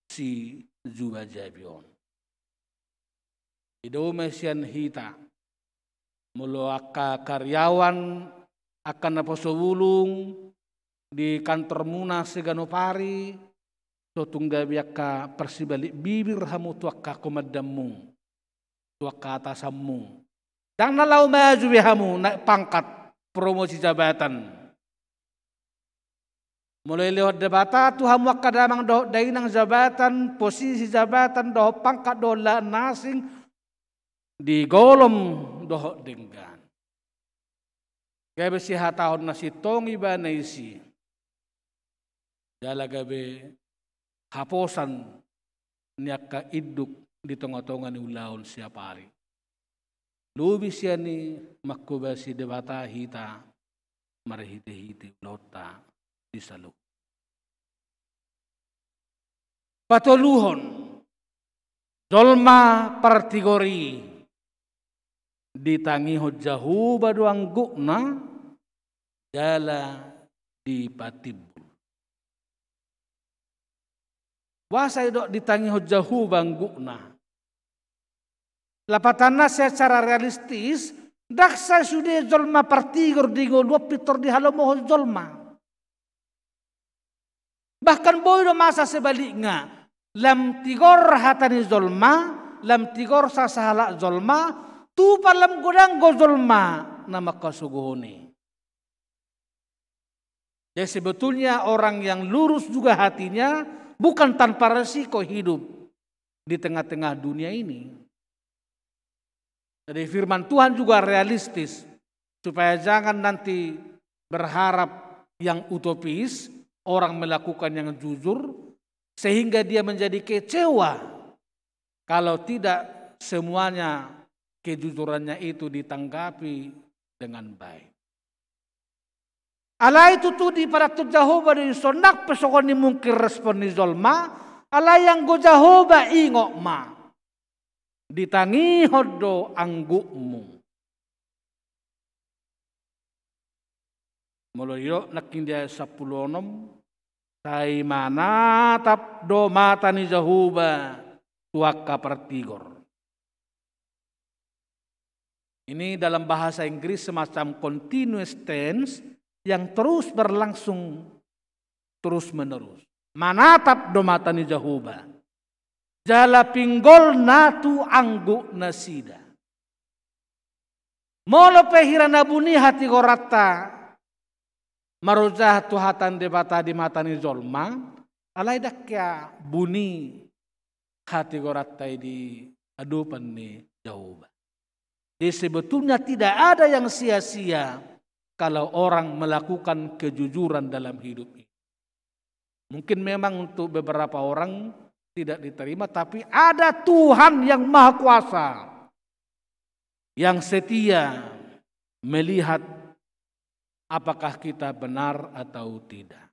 sijubajabi on. Ido ma sian hita. Molo angka karyawan, angka naposo bulung, di kantormuna siganup ari, so tung gabe angka parsibalik bibir hamu tu angka komandanmu, tu angka atasanmu. Ndang na laho maju be hamu naik pangkat, promosi jabatan. Molo dilehon Debata tu hamu angka damang dohot dainang jabatan, posisi jabatan, dohot pangkat, dohot lahan na asing, di golom dohot denggan. Gabe sihatahon na sintong ibana disi. Jala gabe haposan ni angka induk di tongatonga ni ulaon siapari. Lobi sian i manghobasi Debata hita marhitehite ulaonta di saluhut. Patoluhon, jolma partigor i ditangihon Jahowa do anggukna jala dipatimbul. Boasa didok ditangihon Jahowa anggukna? Lapatanna secara realistis, ndang sai sude jolma partigor di ngolu on pintor dihalomohon jolma. Bahkan boi do masa sebaliknya, lam tigor hata ni jolma, lam tigor sasahalak jolma, tupa lam godang do jolma na manghasuguhon i. Jadi sebetulnya orang yang lurus juga hatinya bukan tanpa resiko hidup di tengah-tengah dunia ini. Jadi firman Tuhan juga realistis, supaya jangan nanti berharap yang utopis, orang melakukan yang jujur, sehingga dia menjadi kecewa kalau tidak semuanya kejujurannya itu ditanggapi dengan baik. Alai tutu diparantu Jahowa do i, sonang pe songon i mungkin respon ni jolma, alai anggo Jahowa ingot ma, ditangihon do anggukmu. Molo didok nangkin di ayat sampulu onom, sai manatap do mata ni Jahowa tu angka partigor. Ini dalam bahasa Inggris semacam continuous tense yang terus berlangsung terus menerus. Manatap do mata ni Jahowa. Jala pinggolna tu angguknasida. Molo pe hira na buni hatigoranta marojahan tu hata ni Debata di mata ni jolma, alai ndang hea buni hatigoranta i di adopan ni Jahowa. Jadi sebetulnya tidak ada yang sia-sia kalau orang melakukan kejujuran dalam hidup ini. Mungkin memang untuk beberapa orang tidak diterima, tapi ada Tuhan yang maha kuasa, yang setia melihat apakah kita benar atau tidak.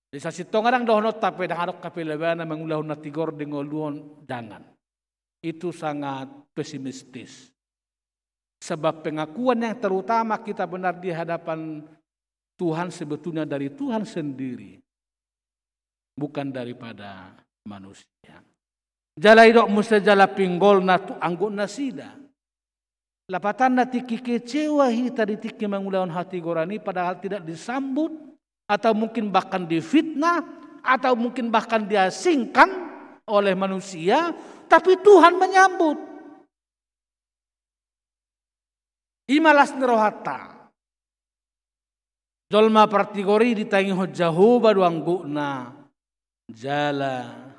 Di sasintongna ndang dohononta pe, ndang adong hape lebana mangulahon na tigor di ngolu on, jangan. Itu sangat pesimistis. Sebab pengakuan yang terutama kita benar di hadapan Tuhan sebetulnya dari Tuhan sendiri, bukan daripada manusia. Jala didok muse jala pinggolna tu anggo nasida. Lapatanna tingki kecewa hita di tingki mangulahon hatigoran i, padahal tidak disambut, atau mungkin bahkan difitnah, atau mungkin bahkan diasingkan oleh manusia, tapi Tuhan menyambut. I ma las ni rohanta. Jolma partigor i ditangihon Jahowa do anggotna jala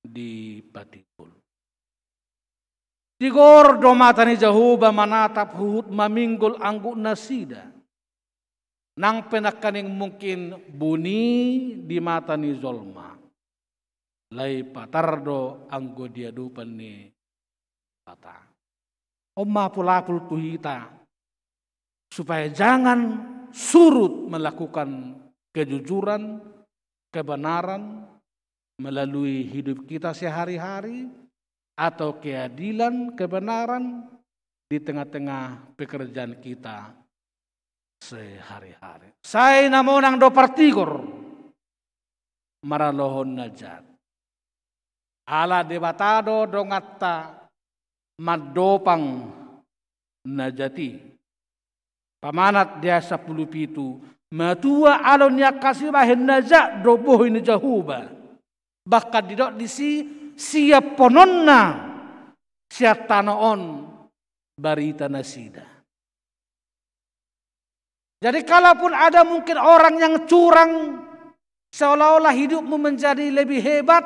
dipatimbul. Tigor do mata ni Jahowa manatap huhut maminggol anggo nasida. Nang pe nangkaning mungkin buni di mata ni jolma, alai patar do anggo di adopan ni Debata. On ma apul-apul tu hita, supaya jangan surut melakukan kejujuran, kebenaran melalui hidup kita sehari-hari, atau keadilan, kebenaran di tengah-tengah pekerjaan kita sehari-hari. Sai na monang do partigor maralohon na jat. Ala Debata do donganta mandopang na jat i. Pamanat di ayat sampulu pitu, matua alo ni angka sibahen na jat do bohi ni Jahowa. Bahkan didok disi, siaphononna sian tano on barita nasida. Jadi kalaupun ada mungkin orang yang curang, seolah-olah hidupmu menjadi lebih hebat,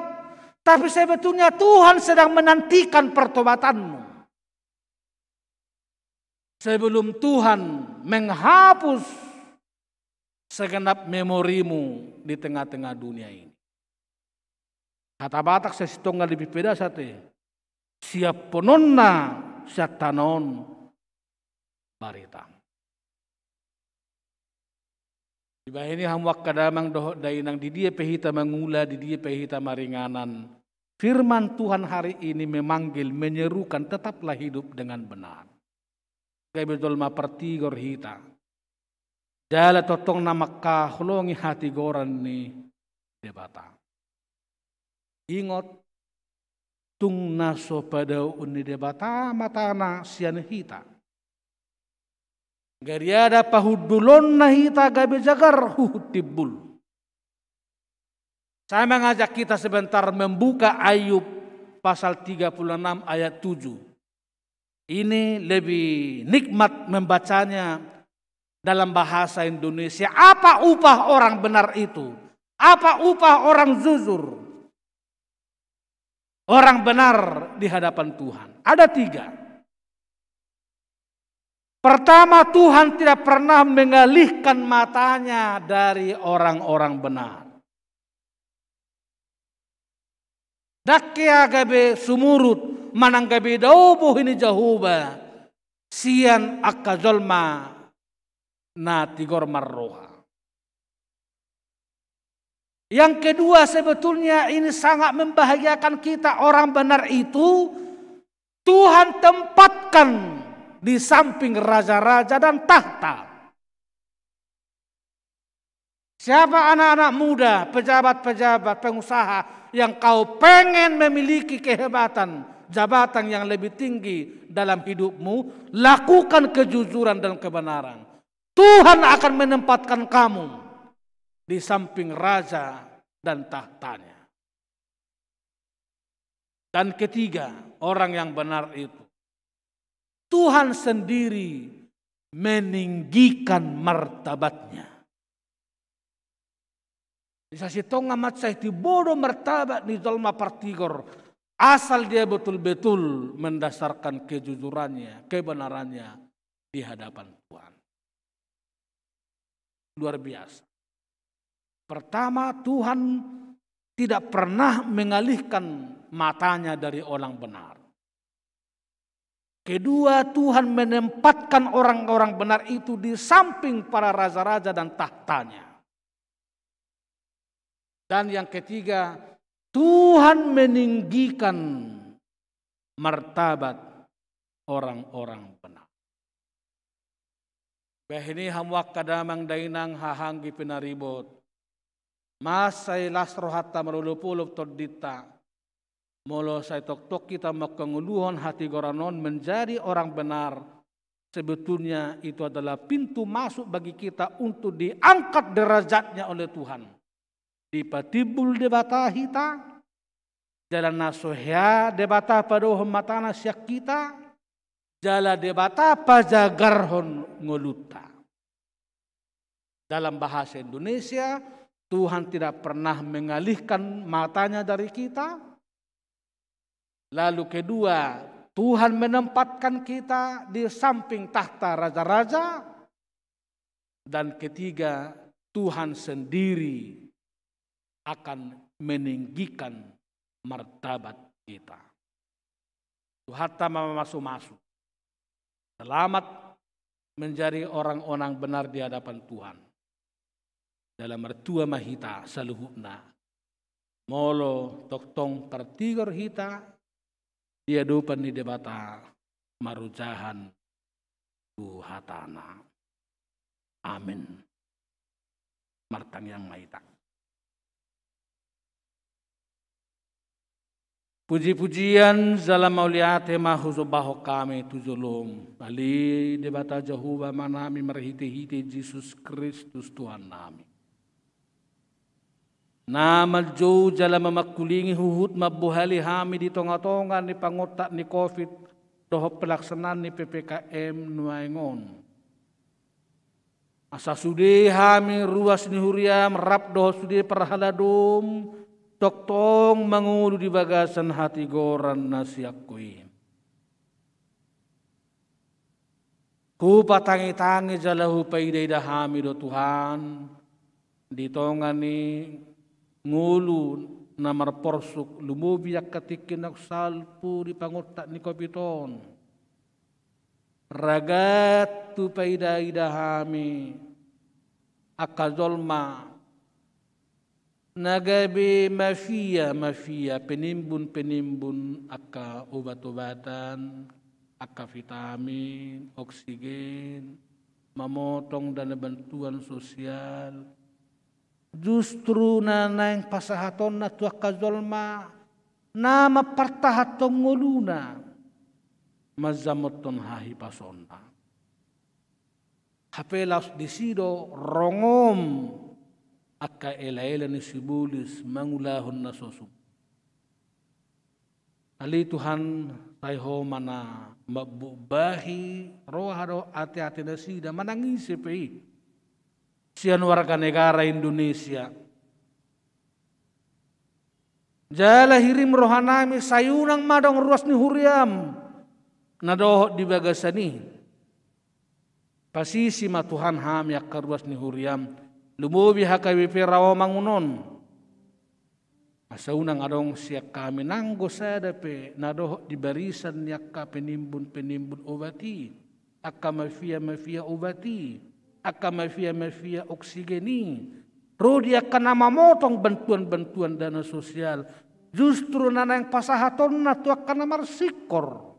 tapi sebetulnya Tuhan sedang menantikan pertobatanmu. Sebelum Tuhan menghapus segenap memorimu di tengah-tengah dunia ini. Hata Batak sasintongna lebih pedas ate. Siaphononna sian tano on barita. Dibahen i hamu angka damang dohot dainang, di dia pe hita mangula, di dia pe hita maringanan, firman Tuhan hari ini memanggil, menyerukan, tetaplah hidup dengan benar. Gabe jolma partigor hita. Jala tongtong na mangkaholongi hatigoran ni Debata. Ingot, tung na so padaoon ni Debata matana sian hita. Gariada pahundulonna hita gabe jagar huhut timbul. Saya mengajak kita sebentar membuka Ayub pasal tiga puluh enam ayat tujuh. Ini lebih nikmat membacanya dalam bahasa Indonesia. Apa upah orang benar itu? Apa upah orang jujur? Orang benar di hadapan Tuhan. Ada tiga. Pertama, Tuhan tidak pernah mengalihkan matanya dari orang-orang benar. Ndang hea gabe sumurut manang gabe dao bohi ni Jahowa sian angka jolma na tigor marroha. Yang kedua, sebetulnya ini sangat membahagiakan kita, orang benar itu Tuhan tempatkan di samping raja-raja dan tahta. Siapa anak-anak muda, pejabat-pejabat, pengusaha yang kau pengen memiliki kehebatan, jabatan yang lebih tinggi dalam hidupmu, lakukan kejujuran dan kebenaran. Tuhan akan menempatkan kamu di samping raja dan tahtanya. Dan ketiga, orang yang benar itu, Tuhan sendiri meninggikan martabatnya. Di sasintongna mansai timbo do martabat ni jolma partigor, asal dia betul-betul mendasarkan kejujurannya, kebenarannya di hadapan Tuhan. Luar biasa. Pertama, Tuhan tidak pernah mengalihkan matanya dari orang benar. Kedua, Tuhan menempatkan orang-orang benar itu di samping para raja-raja dan tahtanya. Dan yang ketiga, Tuhan meninggikan martabat orang-orang benar. Bahen i hamu angka damang dainang, haha anggi pinaribot. Mansai las rohanta marolopolop tondinta. Molo sai tongtong hita mangkangoluhon hatigoran on menjadi orang benar, sebetulnya itu adalah pintu masuk bagi kita untuk diangkat derajatnya oleh Tuhan. Dipatimbul Debata hita, jala na so hea Debata padohon matana sian hita, jala Debata pajagarhon ngolunta. Dalam bahasa Indonesia, Tuhan tidak pernah mengalihkan matanya dari kita. Lalu kedua, Tuhan menempatkan kita di samping tahta raja-raja. Dan ketiga, Tuhan sendiri akan meninggikan martabat kita. Tuhanta ma mamasumasu. Selamat menjadi orang-orang benar di hadapan Tuhan. Dalam martua ma hita saluhutna. Molo tongtong partigor hita di adopan ni Debata marojahan tu hatana. Amin. Martangiang ma hita. Puji-pujian jala mauliate ma husombahon hami tu jolom, ale Debata Jahowa Amanami, marhite-hite Jesus Kristus Tuhannami. Na manjou jala mamangkulingi huhut mambohali hami di tonga-tonga ni pangontak ni covid dohot pelaksanaan ni P P K M nuaeng on. Asa sude hami ruas ni huriam rap dohot sude parhaladom tongtong mangolu di bagasan hatigoran na sian Ho i. Hupatangi-tangi jala hupaida-ida hami do Tuhan, di tonga ni ngolu na marporsuk, lumobi angka tingki na salpu di pangontak ni covid on. Ragam tu paida-ida hami angka jolma na gabe mafia-mafia, penimbun-penimbun angka obat-obatan, angka vitamin, oksigen, mamotong dana bantuan sosial. Justru na naeng pasahatonna tu angka jolma na mampartahanhon ngoluna manjamothon hahipasonna. Hape laos disi do rongom angka ela-ela ni sibolis mangulahon na so sumpu. Ale Tuhan, sai Ho ma na mambubahi roha dohot ate-ate nasida manang ise pe i sian warga negara Indonesia. Jala hirim rohanami, sai unang ma adong ruas ni huriam na dohot di bagasan i. Pasisi ma Tuhan hami angka ruas ni huriam, lumobi H K B P Rawamangun on. Asa unang adong sian hami nanggo sada pe na dohot di barisan ni angka penimbun-penimbun obat i, angka mafia-mafia obat i, angka mafia-mafia oksigen i, ro di angka na mamotong bantuan-bantuan dana sosial, justru na naeng pasahatonna tu angka na marsingkor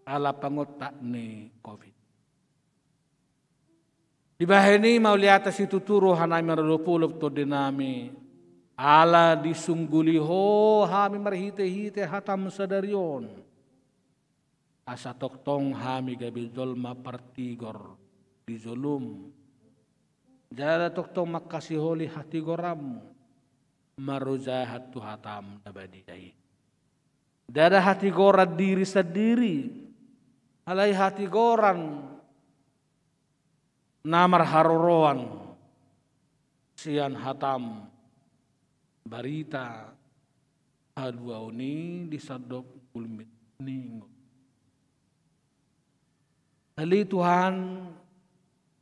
ala pangontak ni covid. Dibahen i mauliate situtu rohanami marolopolop tondinami, ala disungguli Ho hami marhite-hite hatam sadari on. Asa tongtong hami gabe jolma partigor di jolom. Jala tongtong mangkasiholi hatigoranmu marojahan tu hatam na badia i. Ndada hatigoran diri sandiri, alai hatigoran na marharoroan sian hatam barita, haluaon i di sandok gulmit ni ngolu. Ale Tuhan,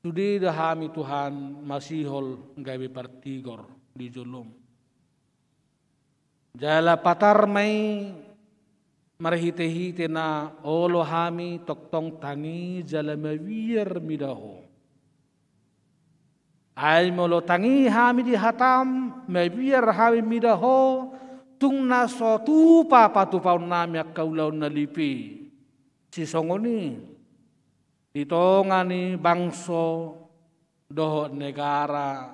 sude do hami Tuhan masihol gabe partigor di jolom. Jala patar ma i marhitehite na olo hami tongtong tangi jala mabiar mida Ho. Ai molo tangi hami di hatam, mabiar hami mida Ho, tung na so tupa patupaon nami angka ulaon na lipe. Sisongon i di tonga ni bangso dohot negara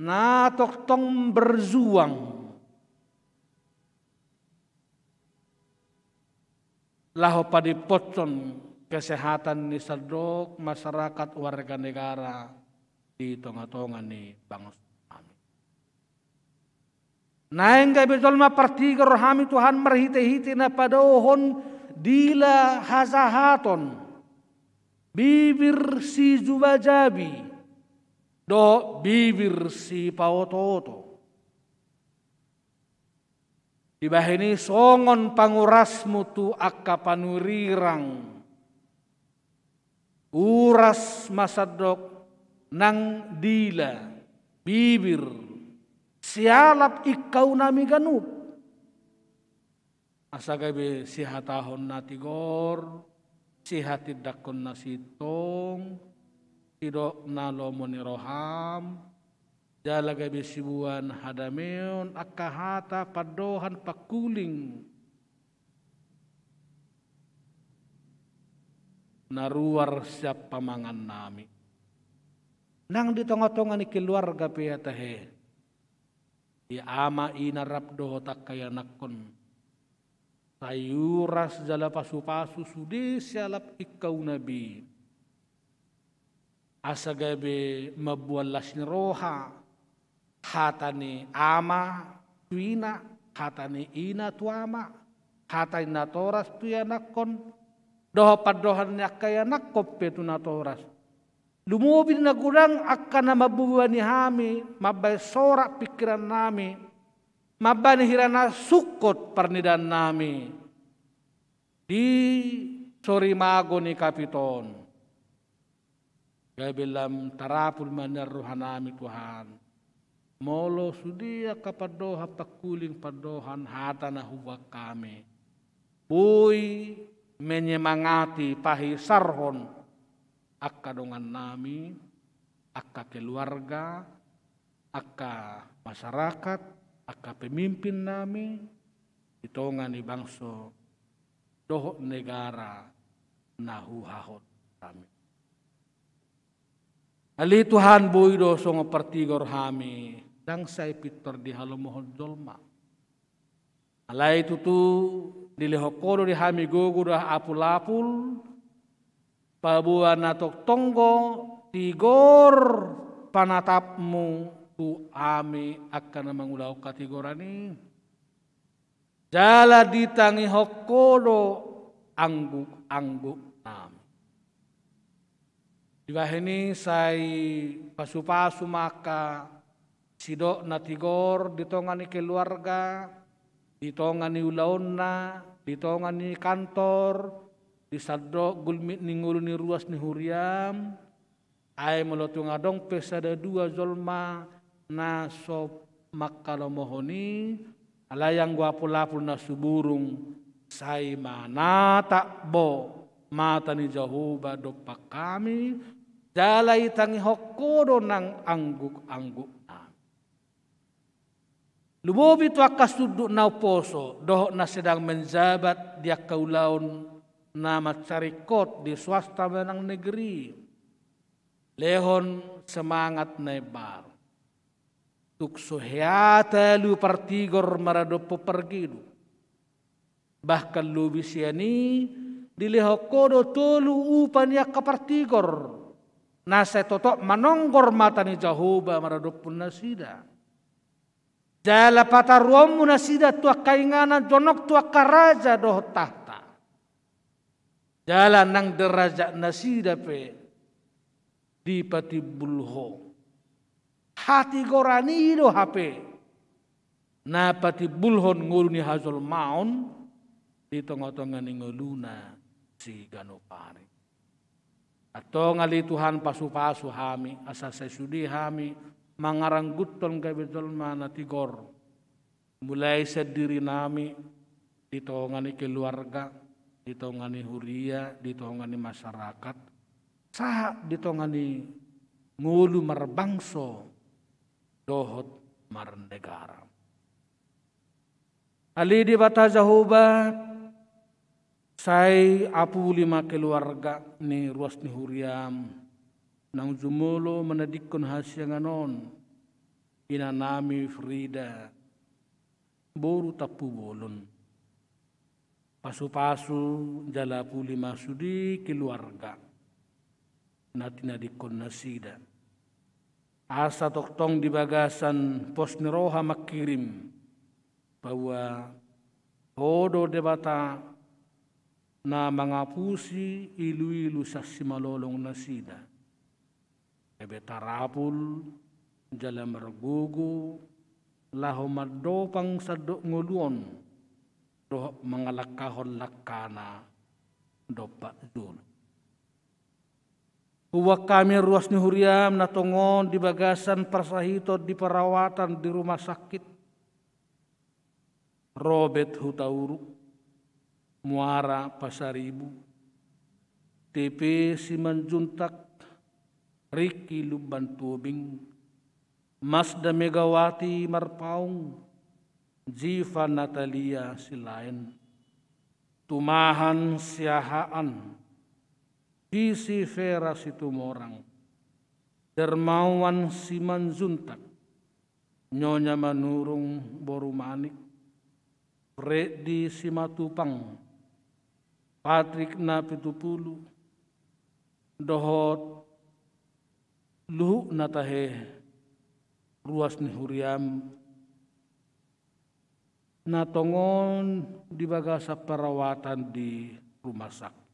na tongtong berjuang laho padimpothon kesehatan ni sandok masyarakat warga negara di tonga-tonga ni bangso nami. Naeng gabe jolma partigor hami Tuhan marhitehite na padaohon dila hajahaton, bibir sijubajabi, dohot bibir sipaotooto. Dibahen i songon pangurasmu tu angka panurirang, uras ma sandok nang dila, bibir, sialap ingkau nami ganup. Asa gabe sihatahon na tigor, sihatindangkon na sintong, sidok na lomo ni roham, jala gabe siboan hadameon angka hata pandohan pangkuling na ruar sian pamangan nami. Nang di tonga-tonga ni keluarga pe ia tahe, di ama ina rap dohot angka ianakhon, sai uras jala pasupasu sude sialap ingkau nami. Asa gabe mamboan las ni roha, hata ni ama tu ina, hata ni ina tu ama, hata ni natoras tu ianakhon, dohot pandohan ni angka ianakhon pe tu natoras. Lumobi na godang angka na mambebani hami, mambahen sorat pingkiran nami, mambahen hira na sungkot parnidaan nami di sorimago ni kapit on. Gabe lam tarapul ma nian roha nami Tuhan. Molo sude angka pandohan pangkuling, pandohan hata na huboan hami, boi menyemangati, pahisarhon angka dongan nami, angka keluarga, angka masyarakat, angka pemimpin nami di tonga ni bangso dohot negara na huhahon hami. Ale Tuhan, boi do songon partigor hami, ndang sai pintor dihalomohon jolma. Alai tutu dilehon Ho do di hami gogo dohot apul-apul, paboa na tongtong do tigor panatapmu tu hami angka na mangulahon hatigoran i. Jala ditangihon Ho do angguk-angguk nami. Dibahen i sai pasu-pasu ma angka sidok na tigor di tonga ni keluarga, di tonga ni ulaonna, di tonga ni kantor, di sandok gulmit ni ngolu ni ruas ni huriam, Ai molo tung adong pe sada dua jolma na so mangkalomohon i, alai anggo apul-apul na suburung, sai manatap bo mata ni Jahowa dompak hami, jala itangihon Ho do nang angguk-angguk nami. Lumobi tu angka sundut na umposo, dohot na sedang menjabat di angka ulaon na mansai ringkot di swasta manang negeri. Lehon semangat na imbaru. Tung so hea talu partigor maradophon parngolu. Bahkan lobi sian i dilehon Ho do tolu upa ni angka partigor. Na sai totop manonggor mata ni Jahowa maradophon nasida. Jala pataruonmu nasida tu angka inganan jonok tu angka raja dohot tahta. Jala nang derajat nasida pe dipatimbul Ho. Hatigoran i do hape na patimbulhon ngolu ni hajolmaon di tonga-tonga ni ngoluna siganup ari. Antong ale Tuhan, pasu-pasu hami asa sai sude hami mangarangguthon gabe jolma na tigor, mulai sian dirinami, di tonga ni keluarga, di tonga ni huria, di tonga ni masyarakat, sahat di tonga ni ngolu marbangso dohot marnegara. Ale Debata Jahowa, sai apuli ma keluarga ni ruas ni huriam, naung jumolo manadingkon hasiangan on, inanami Frida, boru Tampubolon. Pasu-pasu jala apuli ma sude keluarga na tinadingkon nasida. Asa tongtong di bagasan pos ni roha mangkirim, bahwa Ho do Debata na mangapusi ilu-ilu sian simalolong nasida. Gabe tarapul jala margogo laho mandopang sandok ngolu on dohot mangalangkahon langkana dompak jolo. Huboan hami ruas ni huriam na tongon di bagasan parsahiton di perawatan di rumah sakit. Robert Hutauruk, Muara Pasaribu, T P Simanjuntak, Riki Lumban Tobing, Masda Megawati Marpaung, Ziva Natalia Silaen, Tumahan Siahaan, Sisi Vera Situmorang, Dermawan Simanjuntak, Nyonya Manurung boru Manik, Freddy Simatupang, Patrik Napitupulu, dohot luhutna tahe ruas ni huriam na tongon di bagasan perawatan di rumah sakit.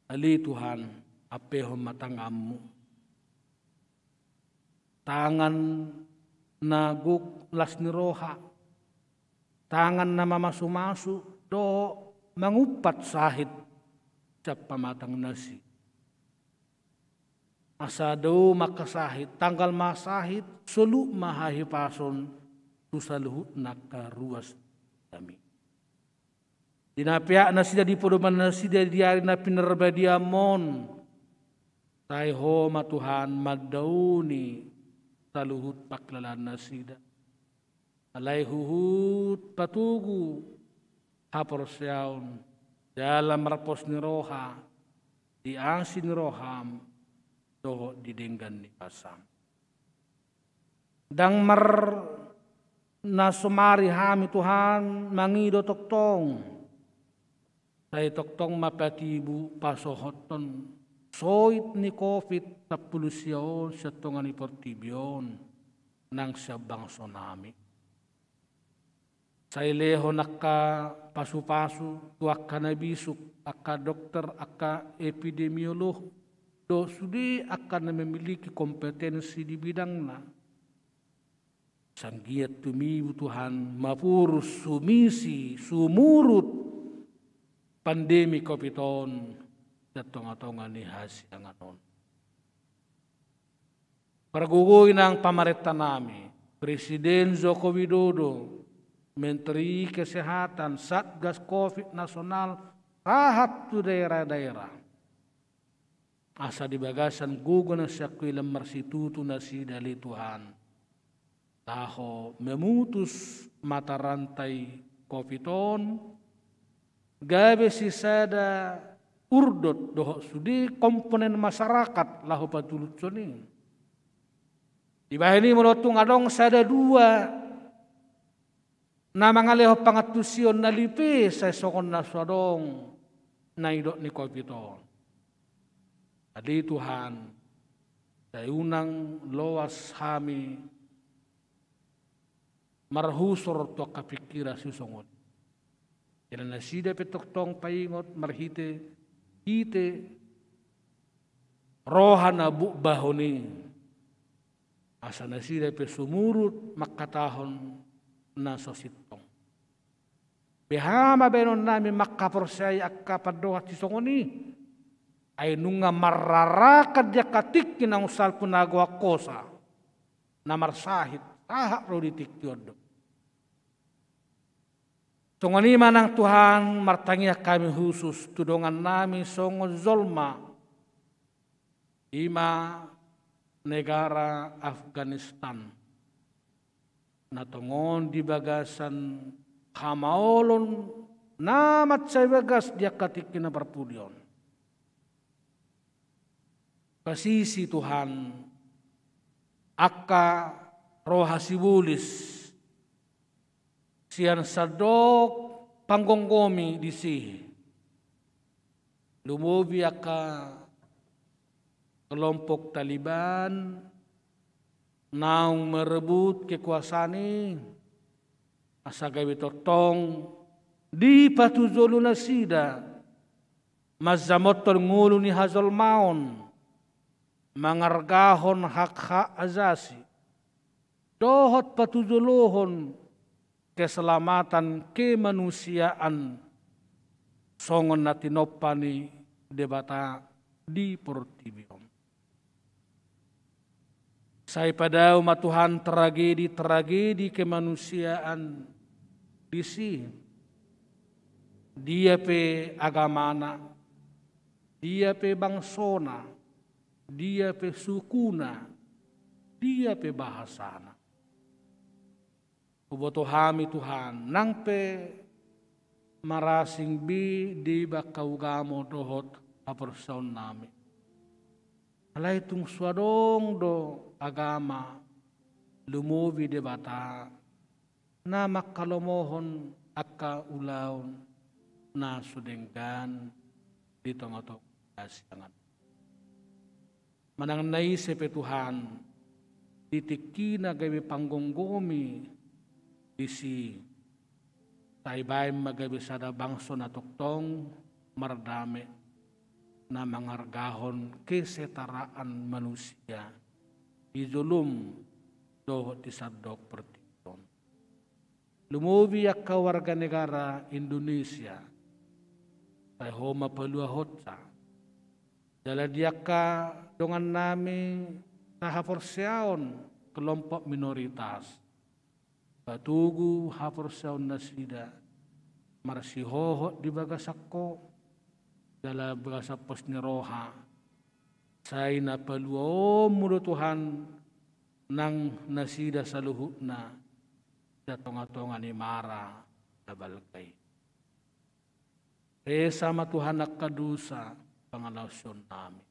Ale Tuhan, ampehon ma tanganmu. Tangan na gok las ni roha, tangan na mamasu-masu dohot mangumpat sahit sian pamatang nasi. Asa dao ma angka sahit, tanggal ma sahit, soluk ma hahipason tu saluhutna angka ruas nami. Di na peak nasida di podoman nasida di ari na pinarbadiamon, sai Ho ma Tuhan mandaoni saluhut pangkilalaan nasida. Alai huhut patogu haporseaon jala marpos ni roha di asi ni roham dohot di denggan ni basam. Ndang mar na somari hami Tuhan mangido tongtong, sai tongtong ma patibu pasohothon soit ni covid sampulu sia on sian tonga ni portibi on nang sian bangso nami. Sai lehon angka pasu-pasu tu angka na bisuk, angka dokter, angka epidemiolog, dohot sude angka na memiliki kompetensi di bidangna. Sai anggiat tumibu Tuhan, mapurus, sumisi, sumurut pandemi covid on sian tonga-tonga ni hasiangan on. Pargogoi nang pamarenta nami, Presiden Joko Widodo, Menteri Kesehatan, Satgas covid nasional, sahat tu daerah-daerah. Asa di bagasan gogo nang sian huhilala marsitutu nasida ale Tuhan, laho memutus mata rantai covid on, gabe sisada urdot dohot sude komponen masyarakat laho patulushon i. Dibahen i molo tung adong sada dua na mangalehon pangantusion na lipe, sai songon na so adong na nidok ni covid on. Ale Tuhan, sai unang loas hami marhusor tu angka pingkiran sisongon i. Jala nasida pe tongtong paingot marhite hite roha na buhubahon i. Asa nasida pe sumurut mangkatahon na so sintong. Beha ma baenonnami mangkaporseai angka pandohan sisongon i? Ai nunga marrarakan di angka tingki naung salpu na goak hosa, na marsahit, sahat ro di tingki on do. Songon i ma nang Tuhan, martangiang hami husus tu dongannami songon jolma, i ma negara Afganistan, na tongon di bagasan hamaolon na mansai bagas di angka tingki na parpudi on. Pasisi Tuhan angka roha sibolis sian sandok panggomgomi disi. Lumobi angka kelompok Taliban naung merebut kekuasaan i, asa gabe tongtong dipatujolo nasida manjamothon ngolu ni hajolmaon, mangargahon hak-hak ajasi, dohot patujolohon keselamatan kemanusiaan songon na tinompa ni Debata di portibi on. Sai padao ma Tuhan tragedi-tragedi kemanusiaan disi. Dia pe agamana, dia pe bangsona, dia pe sukuna, dia pe bahasana. Huboto hami Tuhan, nang pe marasing be di angka ugamo dohot haporseaonnami. Alai tung so adong do agama, lumobi Debata, na manghalomohon angka ulaon na so denggan di tongatonga hasiangan. Manang na ise pe Tuhan, di tingkina gabe panggomgomi disi, sai baen ma gabe sada bangso na tongtong mardame, na mangargahon kesetaraan manusia di jolom dohot di sandok portibi on. Lumobi angka warga negara Indonesia, sai Ho ma paluahonsa. Jala di angka dongannami sahaporseaon kelompok minoritas, patogu haporseaonnasida, marsihohot di bagasan Ho, jala bagasan pos ni roha, sai na paluaonmu do Tuhan nang nasida saluhutna, sian tongatonga ni mara na balga i. Esa ma Tuhan angka dosa pangalaosionnami.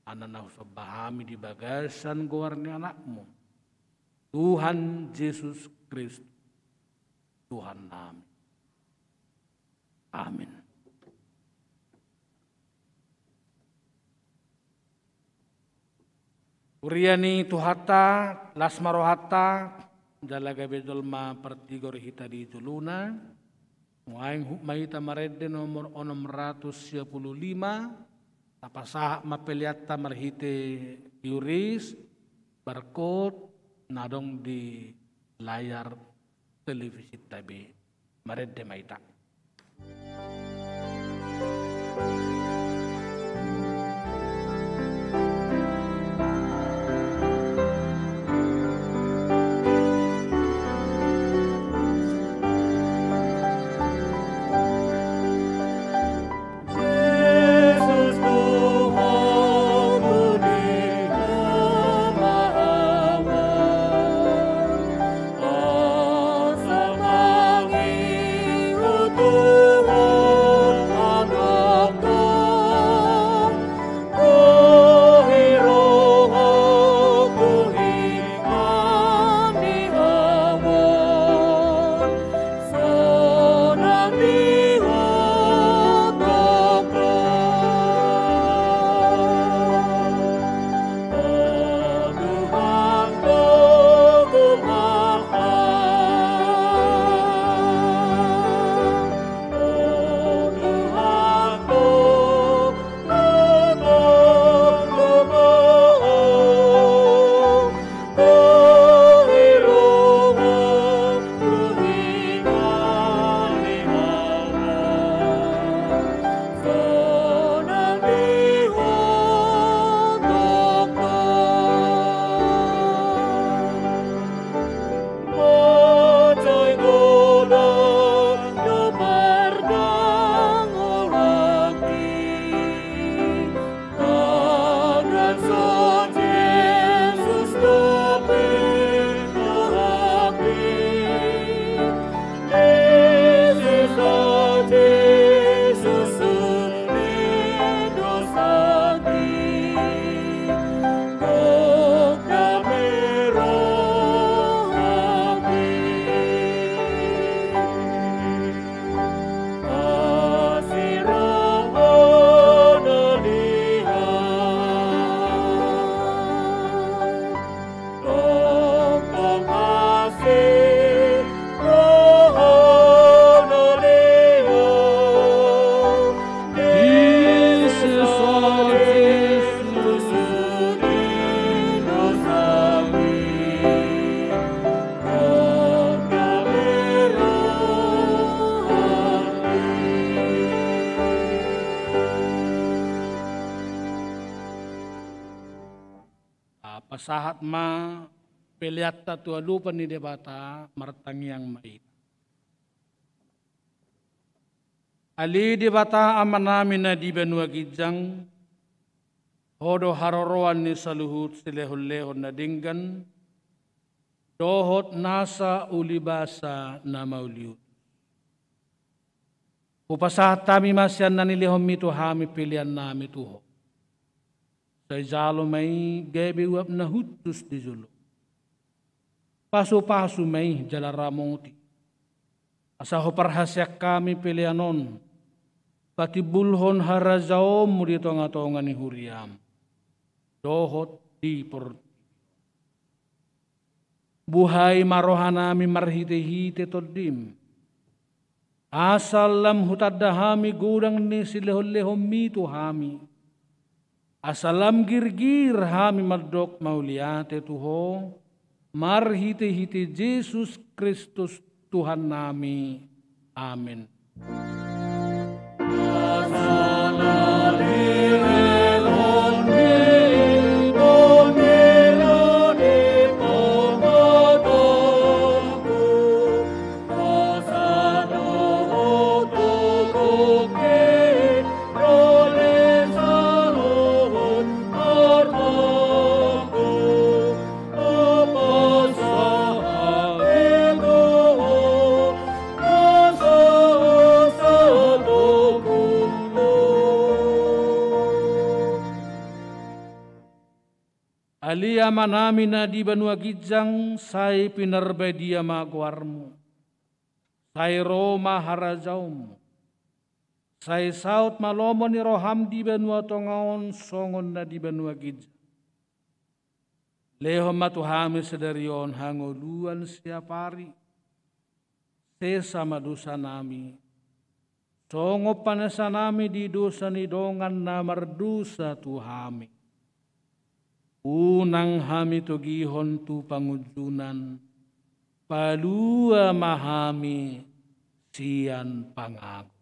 Ala na husomba hami di bagasan goar ni Anakmu, Tuhan Jesus Kristus, Tuhannami. Amin. Huria ni Tuhanta, las ma rohanta, jala gabe jolma partigor hita di jolona. Nuaeng huhut ma hita marende nomor onom ratus sia pulu lima, tapasahat ma peleanta marhite qris, barcode, na adong di layar televisinta be. Marende ma hita. Sahat ma peleanta tu adopan ni Debata, martangiang ma hita. Ale Debata Amanami na di banua ginjang, Ho do haroroan ni saluhut silehonlehon na denggan, dohot nasa ulibasa na mauliutus. Hupasahat hami ma sian na nilehonmi tu hami peleannami tu Ho. Sai jalo ma i gabe uap na hushus di jolo. Pasupasu ma i jala ramoti. Asa huparhaseang hami pelean on, patimbulhon harajaonmu di tongatonga ni huriam, dohot di portibi. Buhai ma rohanami marhitehite Tondim, asa lam hutanda hami godang ni silehonlehonmi tu hami, asa lam girgir hami mandok mauliate tu Ho, marhitehite Jesus Kristus Tuhannami. Amen. Ale Amanami na di banua ginjang, sai pinarbadia ma goarmu. Sai ro ma harajaonmu. Sai saut ma lomo ni roham di banua tonga on songon na di banua ginjang. Lehon ma tu hami sadari on hangoluan siapari. Sesa ma dosanami, songon panesanami di dosa ni dongan na mardosa tu hami. Unang hami togihon tu pangunjunan, palua ma hami sian pangago.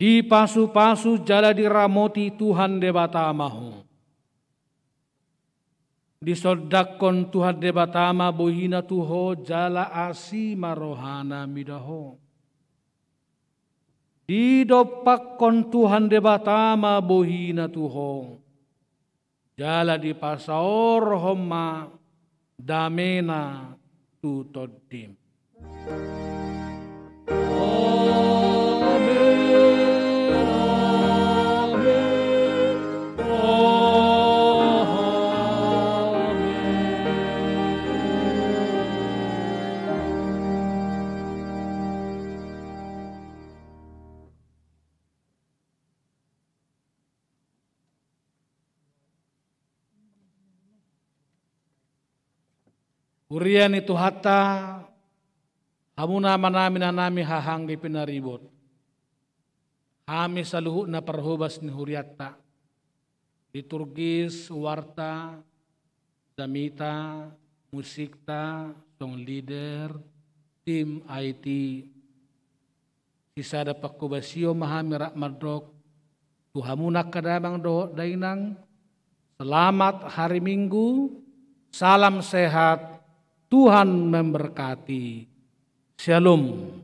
Dipasupasu jala diramoti Tuhan Debata ma ho. Disondangkon Tuhan Debata ma bohina tu ho jala asi ma rohana mida ho. Didompakkon Tuhan Debata ma bohina tu ho jala dipasaorhon ma damena tu tondim. Huria ni Tuhanta, hamuna amanami, inanami, haha anggi pinaribot. Hami saluhutna parhobas ni hurianta, liturgis, warta, jamita, musikta, song leader, tim I T. Sisada panghobasion ma hami rap mandok tu hamuna angka damang dohot dainang. Selamat hari Minggu, salam sehat, Tuhan memberkati. Shalom.